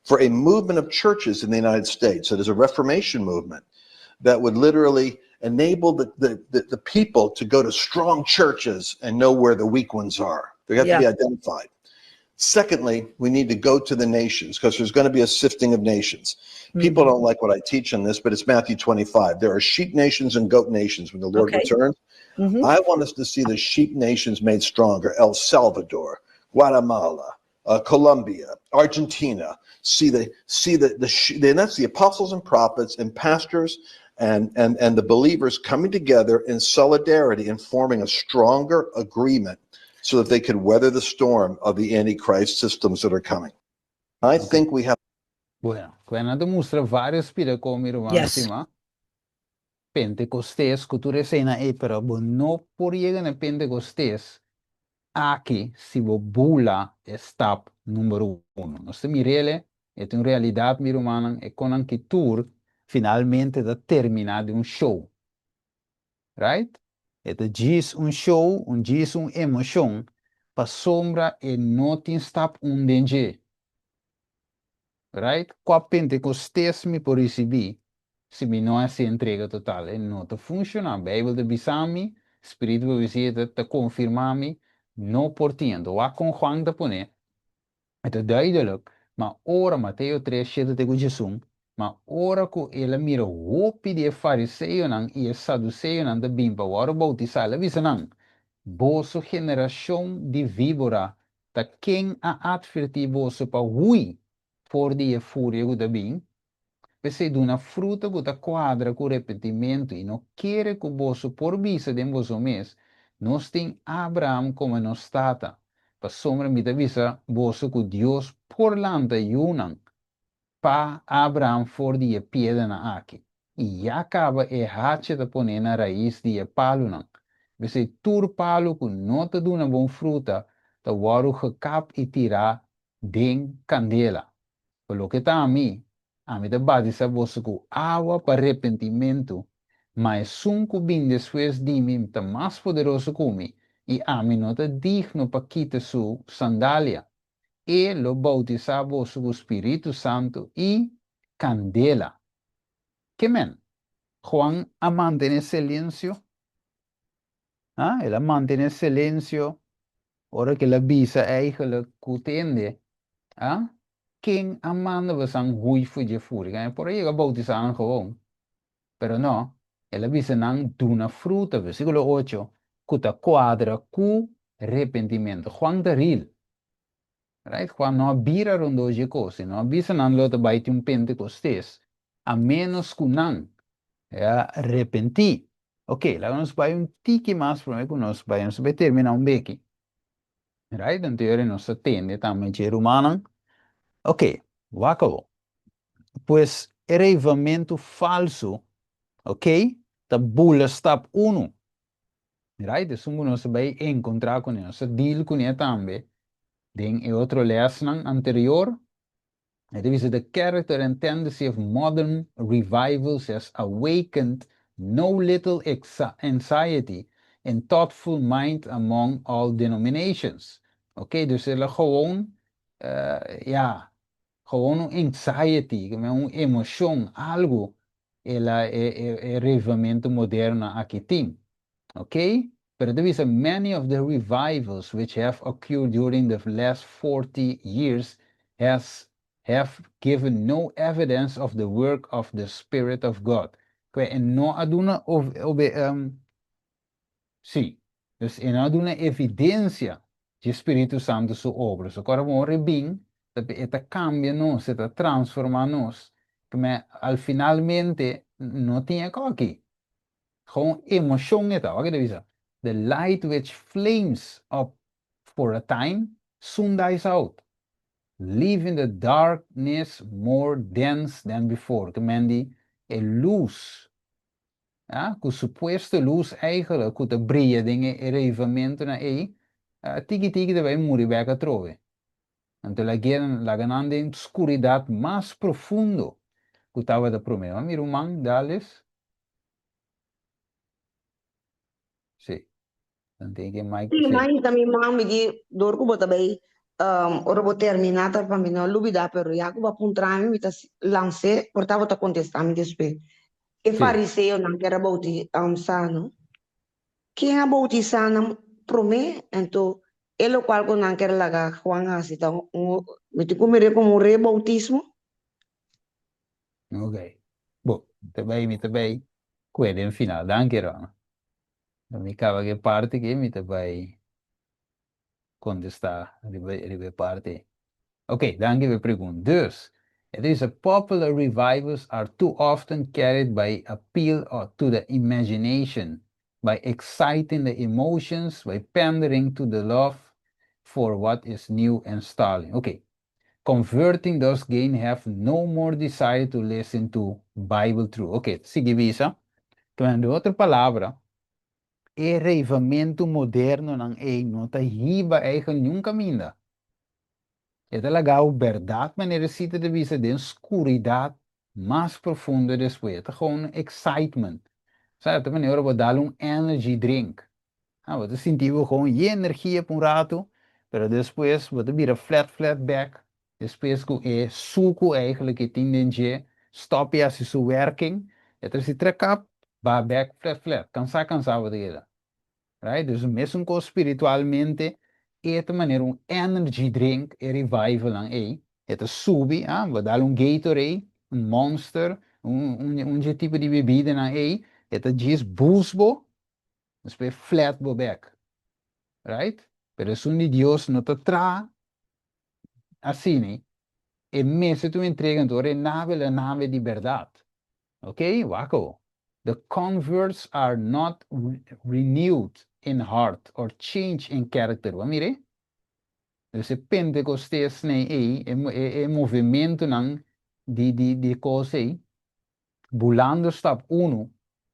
for a movement of churches in the United States that is a Reformation movement that would literally enable the, the, the, the people to go to strong churches and know where the weak ones are. They have to be identified. Secondly, we need to go to the nations because there's going to be a sifting of nations. People don't like what I teach on this, but it's Matthew 25. There are sheep nations and goat nations when the Lord returns. I want us to see the sheep nations made stronger El Salvador, Guatemala, Colombia, Argentina. See the, see the, the, and that's the apostles and prophets and pastors and, and, and the believers coming together in solidarity and forming a stronger agreement so that they could weather the storm of the Antichrist systems that are coming. I think we have Bueno, ku nan ta mustra vários pida kon mi ruman stima. Pentekostes ku tur eseinan ei, pero bo no por yega na Pentekostes aki si bo bula e stap number uno. Nos ta mir'el, e ta un realidat mi rumannan, e konnan ki tur finalmente ta terminá den un show. Right? E ta djis un show, un djis un emoshon, pasobra e no tin stap un den dje. Right? Kua Pentekostes mi por risibí si mi no hasi entrega total? E no ta funshoná. Beibel ta bisa mi, Spiritu Profesia ta ta konfirmá mi, no por tin. Anto wak kon Juan ta pone, E ta duidelijk, ma ora, Mateo tres, shete te ku djesun, ma ora ku el a mira hopi di e fariseonan i e saduseonan ta bin pa wòrdu boutisá, el a bisa nan, Boso generashon di víbora, ta ken a atvertí boso pa hui for di e furia ku ta bin? P'esei duna fruta ku ta kuadra ku repentimentu i no kere ku boso por bisa den boso mes, Nos tin Abraham komo nos tata. Pasobra mi ta bisa boso ku Dios por lanta yunan pa Abraham for di e piedranan aki. I ya kaba e hacha ta poné na rais di e palunan. P'esei tur palu ku no ta duna bon fruta ta wòrdu gekap i tirá den kandela. Pa loke ta ami, ami ta batisá boso ku awa pa repentimentu, ma esun ku bin despues di mi ta mas poderoso ku mi, i ami no ta digno pa kita su sandalia. E lo boutisá boso ku spiritu santu i kandela. Ke men? Juan a mantené selensio? Ha? El a mantené selensio ora ku el a bisa eigenlijk ku tende, ha? Ken a manda bosan hui for dje furi? E por a yega boutisá nan gewoon. Pero no, el a bisa nan duna fruta, versíkulo ocho, ku ta kuadra ku repentimentu. Juan ta ril. Right? Juan no a bira rondó dje kos. E no a bisa nan lo ta bai tin un Pentekostes. A ménos ku nan a repentí. Ok, laga nos bai un tiki mas promé ku nos bai. Nos ta bai terminá un beki. Right? Anto yora nos ta tende tambe dje rumannan. Ok, wak awor. Pues e reivamentu falsu, ok, ta bula stap unu. Right? Esun ku nos ta bai enkontrá kuné, nos ta deal kuné tambe den e otro lèsnan anterior. E ta bisa, The character and tendency of modern revivals has awakened no little anxiety in thoughtful mind among all denominations. Ok, dus el a gewoon, ja, gewoon un anxiety, un emocion, algo el a e revivamento moderno aki tin. Ok, pero ta bisa many of the revivals which have occurred during the last 40 years has have given no evidence of the work of the Spirit of God. Kue e no a duna obe sí, dus e no a duna evidencia dje Spiritu Santu su obra. So ora bo rebin ta e ta cambia nos, e ta transforma nos, kme al finalmente no tin e koki. Gewoon emocion e ta. Wak e ta bisa? The light which flames up for a time soon dies out, leaving the darkness more dense than before. Ke men di e lus, ja, ku supuesto lus eigenlijk ku ta bria den e revivamentonan ei, tiki tiki ta bai muri bek atrobe. Anto laga nan den skuridat mas profundo ku tabata promé. Mi ruman, Dales? Sí. Dan tin ke Mike. Sí, Mike ta mi man, mi di dor ku bo ta bai ora bo terminá ta pa mi no lubidá, pero ya ku bo a puntra mi, mi ta lans'é, por ta bo ta kontestá mi despues. E fariseonan ku era boutisá no, ken a boutisá nan promé? Anto e lokual ku nan ker laga Juan hasi ta un, mi tin ku mir'é komo un reboutismo? Ok. Bo, ta bai, mi ta bai kue den final. Danki, Rona. Mi kaba ku e parti aki, mi ta bai kontestá riba, riba e parti ei. Ok, danki pa e pregunta. Dus, e ta bisa, Popular revivals are too often carried by appeal to the imagination, by exciting the emotions, by pandering to the love for what is new and startling. Ok, Converting thus gain have no more desire to listen to Bible truth. Ok, sigui bisa. Kmen den otro palabra, e reivamentu modernonan ei no ta hiba eigen niun kaminda. E ta laga bo bèrdat manera e sita ta bisa den skuridat mas profundo despues. E ta gewoon excitement. Sa, ta manera ora bo dal un energy drink. Ah, bo ta sinti bo gewoon yen energia pa un ratu, pero despues bo ta bira flat flat bek, despues ku e suku eigenlijk e tin den dje stop di hasi su werking, e ta hasi trekap, ba bek flat flat, kansa kansa bo ta keda. Right? Dus mesun kos spiritualmente, e ta manera un energy drink, e revivalnan ei, e ta subi, ah, bo dal un Gatorade, un Monster, un un un dje tipo di bebidanan ei, e ta djis boost bo, Despues flat bo bek. Right? Pero esun di Dios no ta traha asina. E mester ta un entrega anto ora e nabe la nabe di berdad. Ok? Wak awo. The converts are not renewed in heart or changed in character. Bo a mira e? Dus e Pentecostesnan ei, e movementonan di di kos ei, Bulando stap unu,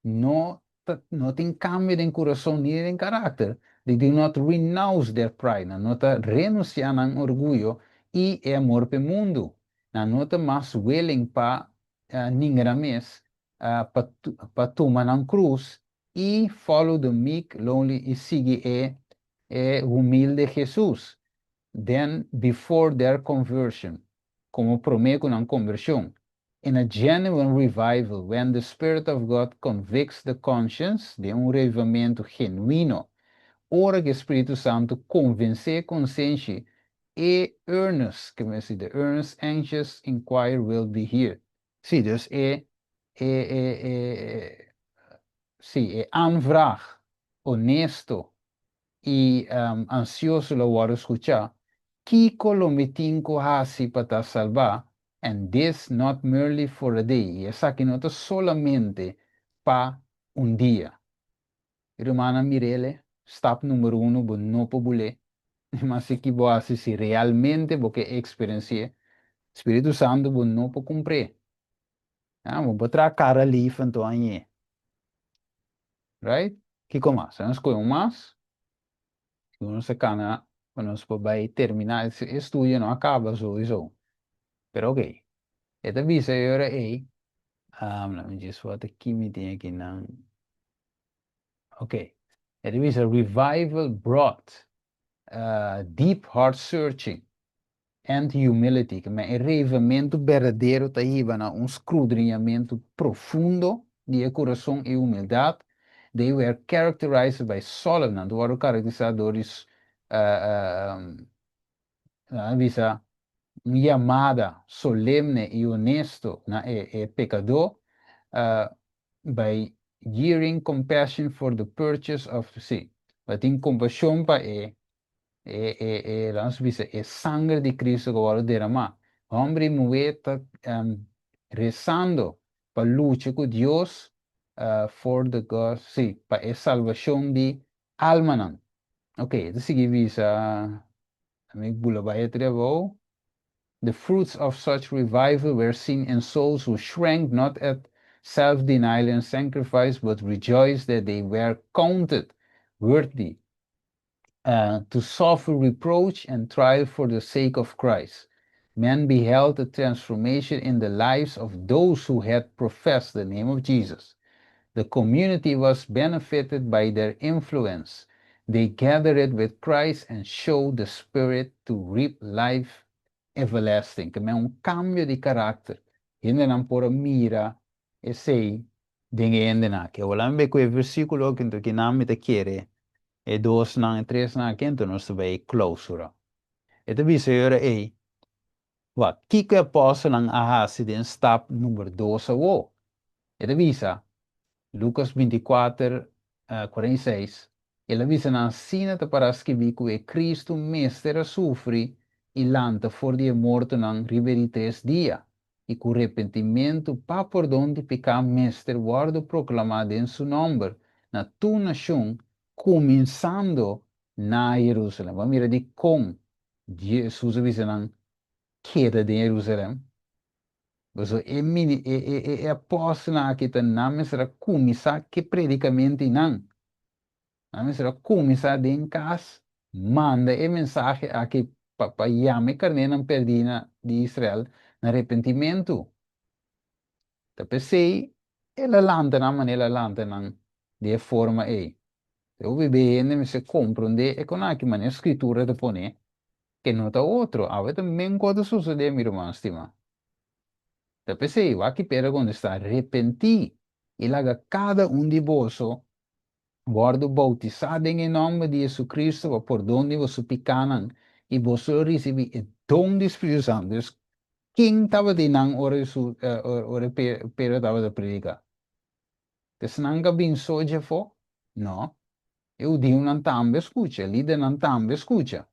no ta no tin cambio den curason ni den caracter, they do not renounce their pride, nan no ta renuncia nan orguyo y e amor p'e mundu, nan no ta mas willing pa ninga nan mes pa pa tuma nan cruz y follow the meek, lonely y sigui e e humilde Jesus, than before their conversion, como prome cu nan conversion. In a genuine revival, when the Spirit of God convicts the conscience, den un revivamentu genuino, ora ku e Spiritu Santu konvensé e konsenshi, e earnest, ke mester di, the earnest anxious inquiry will be heard. Sí, dus e, e, e, e, sí, e aanvraag honesto i ansioso lo wòrdu skuchá, kiko lo mi tin ku hasi pa ta salbá? And this not merely for a day. I esaki no ta solamente pa un dia. Rumannan mir'é, stap number 1, bo no por bul'é. Ma si ki bo hasi si realmente bo ke eksperensi'é, Spiritu Santu bo no por kumpr'é. Ah, bo por traha kara lif anto añ'é. Right? Kiko mas? Nos skohe un mas. Nos a kana pa nos por bai terminá. E estudio no a kaba souiso. Pero ok. E ta bisa e ora ei, laat me just wak ki mi tin aki nan. Ok. E ta bisa revival brought deep heart searching and humility. Ke men e revamentu berdadero ta hiba na un skrudriñamentu profundo di e kurason i humildat. They were characterized by solemn, nan ta wòrdu karakterisá dor di nan a bisa un yamada solemne i honesto na e pekadó, by yearning compassion for the purchase of, sí, pa tin kompashon pa e e e e laat nos bisa e sanger di Cristo ku a wòrdu deramá. Hòmber i muhé ta resando pa lucha ku Dios for the God, sí, pa e salbashon di almanan. Ok, e ta sigui bisa, mi bula bai e abou. The fruits of such revival were seen in souls who shrank not at self-denial and sacrifice, but rejoiced that they were counted worthy to suffer reproach and trial for the sake of Christ. Men beheld a transformation in the lives of those who had professed the name of Jesus. The community was benefited by their influence. They gathered with Christ and showed the Spirit to reap life everlasting. Ke men un kambio di karakter. Hendenan por a mira esei den e hendenan aki. Awor laat mi ku e versíkulo aki, anto kinan mi ta kere e dosnan, e tresnan aki, anto nos ta bai e klousura. E ta bisa e ora ei, Wak, kiko e apòstelnan a hasi den stap number 2 awor? E ta bisa, Lukas 24, 46, El a bisa nan, Asina ta pará skibí ku e Kristu mester a sufri i lanta for di e mortonan riba e di tres dia, i ku repentimentu pa pordon di piká mester wòrdu proklamá den su nòmber na tur nashon, kuminsando na Jerusalèm. Bo a mira dikon Jesus a bisa nan keda den Jerusalèm? Pasobra e mini e e e e apòstelnan aki ta nan mester a kuminsá ke predikamentu i nan. Nan mester a kuminsá den kas manda e mensahe aki pa pa yama e karnénan pèrdí na di Israel na repentimentu. Ta p'esei el a lanta nan manera el a lanta nan di e forma ei. E hopi be hende mester komprondé e kon aki manera Skritura ta pone ke no ta otro. Awe ta men ku a ta sosodé, mi ruman stimá. Ta p'esei, wak ki Pedro a kontestá, Repentí i laga kada un di boso wòrdu boutisá den e nòmber di JesuCristo pa pordon di boso pikánan, i boso lo risibí e don di Spiritu Santu. Dus, ken tabata einan ora Hesus, ora Pedro tabata prediká? Ta esnan ku a bin so djefó? No. E hudiunan tambe skucha, e lidernan tambe skucha.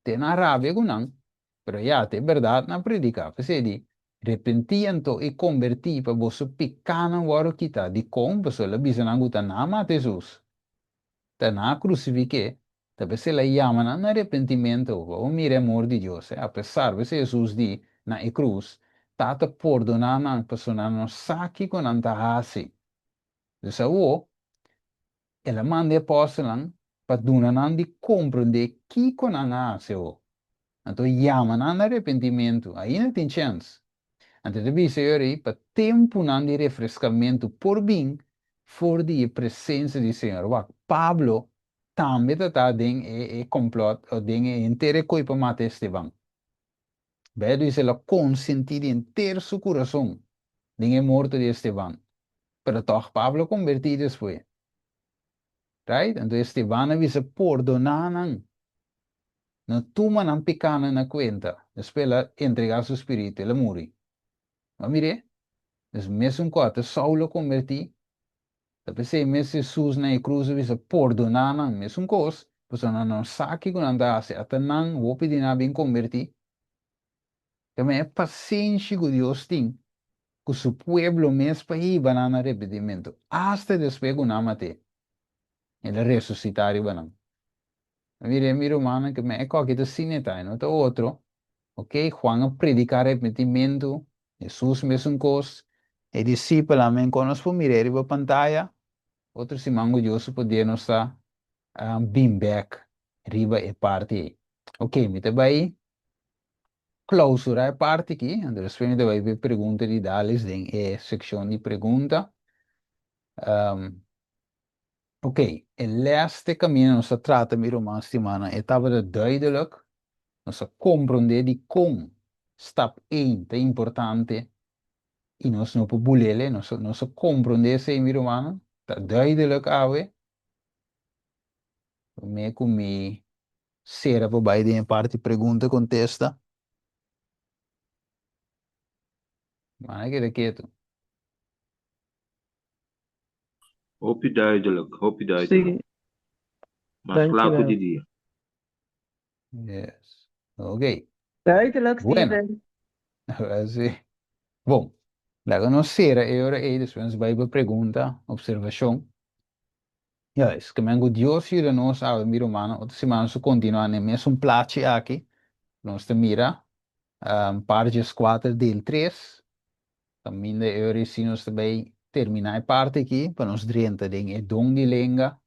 Te nan rabia ku nan, pero ya, ta e bèrdat nan prediká. P'esei di, Repentí anto i kombertí pa boso pikánan wòrdu kitá. Dikon? Pasobra el a bisa nan ku ta nan a mata Hesus, ta nan a krusifik'é. Ta p'esei el a yama nan na arepentimentu. Pa bo mira e amor di Dios, apesar p'esei Hesus di na e krus, Tata, pordoná nan, pasobra nan no sa kiko nan ta hasi. Dus awor, el a manda e apòstelnan pa duna nan di komprondé kiko nan a hasi awor. Anto yama nan na arepentimentu. Ainda tin chèns. Anto e ta bisa e ora ei pa tempunan di refreskamentu por bin for di e presensia di Señor. Wak, Pablo tambe ta ta den e complot o den e henter e koi pa mata Esteban. Bijbel bisa el a konsentí di henter su kurason den e morto di Esteban. Pero tòg Pablo a kombertí despues. Right? Anto Esteban a bisa, Pordoná nan. No tuma nan pikánan na kuenta. Despues el a entregá su spiritu, el a muri. Bo a mir'é? Dus mesun kos, te Saulo a kombertí. Ta p'esei mes Hesus na e krus a bisa, Pordoná nan. Mesun kos, pasobra nan no sa kiko nan ta hasi. Ata nan, hopi di nan a bin kombertí. Tambe e pasenshi ku Dios tin ku su pueblo mes pa hiba nan na arepentimentu, asta despues ku nan mat'é, el a resusitá riba nan. Mira, mi rumannan, ku e koki ta asina e ta, e no ta otro. Ok, Juan a prediká arepentimentu, Hesus mesun kos, e disipelnan men kon nos por mir'é riba pantaya. Otro siman ku Dios su poder nos ta bin bèk riba e parti ei. Ok, mi ta bai klausurá e parti aki, anto despues mi ta bai pa e pregunta di Dalis den e sekshon di pregunta. Ok, e lès te kaminda nos a trata mi ruman stimánan e tabata duidelijk, nos a komprondé dikon stap ein ta importante i nos no por bulele, nos nos a komprondé esei mi rumannan, ta duidelijk awe. Promé ku mi sera por bai den e parti pregunta kontesta. Mane keda ketu. Hopi duidelijk, hopi duidelijk. Sí, Mas kla ku dankjewel. di dia. Yes. Ok. Duidelijk, Bueno. Steven. Sí. Bon. Laga nos sera e ora ei, despues nos bai pa pregunta, observashon. Juist, ke men ku Dios yuda nos awe mi rumannan, otro siman nos ta kontinuá na e mesun plachi aki. Nos ta mira par djeskuater deel tres. Kaminda e ora ei si nos ta bai terminá e parti aki pa nos drenta den e don di lenga,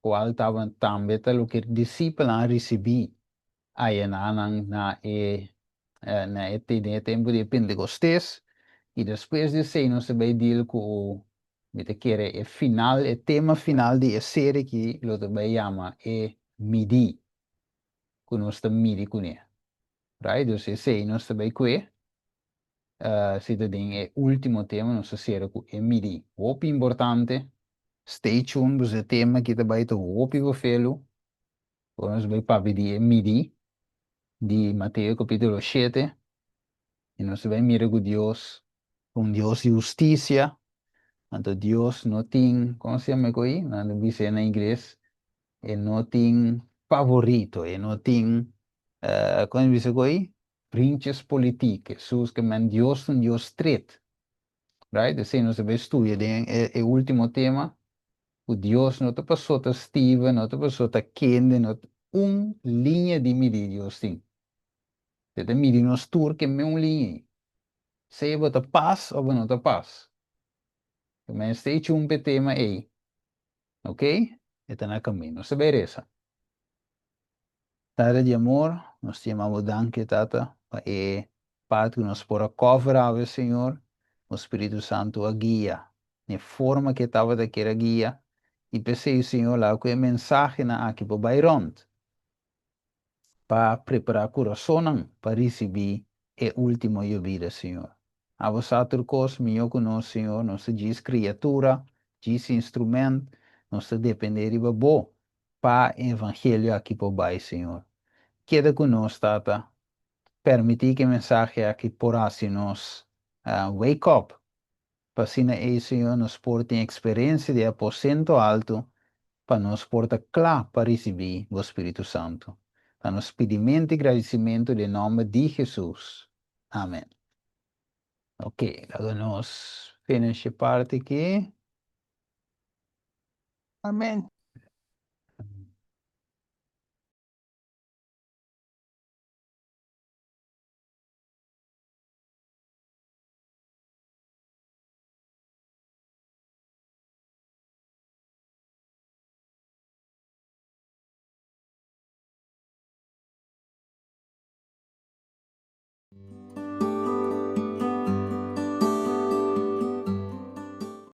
kual tabata tambe ta loke disipelnan a risibí ayanánan na e na e den e tempu di e Pentekostes. I despues di esei nos ta bai deal ku mi ta kere e final, e tema final di e serie aki lo ta bai yama e midí ku nos ta midi kuné. Right? Dus esei nos ta bai kue. Si ta den e último tema nos ta sera ku e midí. Hopi importante. Stay tuned pasobra e tema aki ta bai ta hopi bofelu. Ora nos bai papia di e midí di Mateo kapítulo shete i nos ta bai mira ku Dios ta un Dios di hustisia, anto Dios no tin, komo se yama e ko'i? Nan ta bis'é na ingles, e no tin favorito, e no tin, komo nan bisa ko'i? Vriendjespolitiek. Hesus ke men Dios ta un Dios stret. Right? Esei nos ta bai studia den e e último tema, ku Dios no ta pasó ta Steven, no ta pasó ta kende, no ta, un liña di midí Dios tin. E ta midi nos tur ke meun liña ei. Sea bo ta pas òf bo no ta pas. Mester e chumpa e tema ei. Ok? E ta na kaminda. Nos ta bai resa. Tata di amor, nos ta yama bo danki, Tata, pa e parti ku nos por a cover awe, Señor. Bo Spiritu Santu a guia n'e forma ku e tabata kier a guia. I p'esei, Señor, laga ku e mensahenan aki por bai rònt pa prepará kurasonnan pa risibí e último yobida, Señor. Abo sa tur kos mihó ku nos, Señor. Nos ta djis kriatura, djis instrument. Nos ta dependé riba Bo pa e evangelio aki por bai, Señor. Keda ku nos, Tata. Permití ku e mensahe aki por hasi nos wake up, pa asina ei, Señor, nos por tin eksperensia di e aposento altu pa nos por ta kla pa risibí Bo Spiritu Santu. Ta nos pidimentu i gradisimentu den nòmber di Hesus. Amen. Ok, laga nos finish e parti aki. Amen.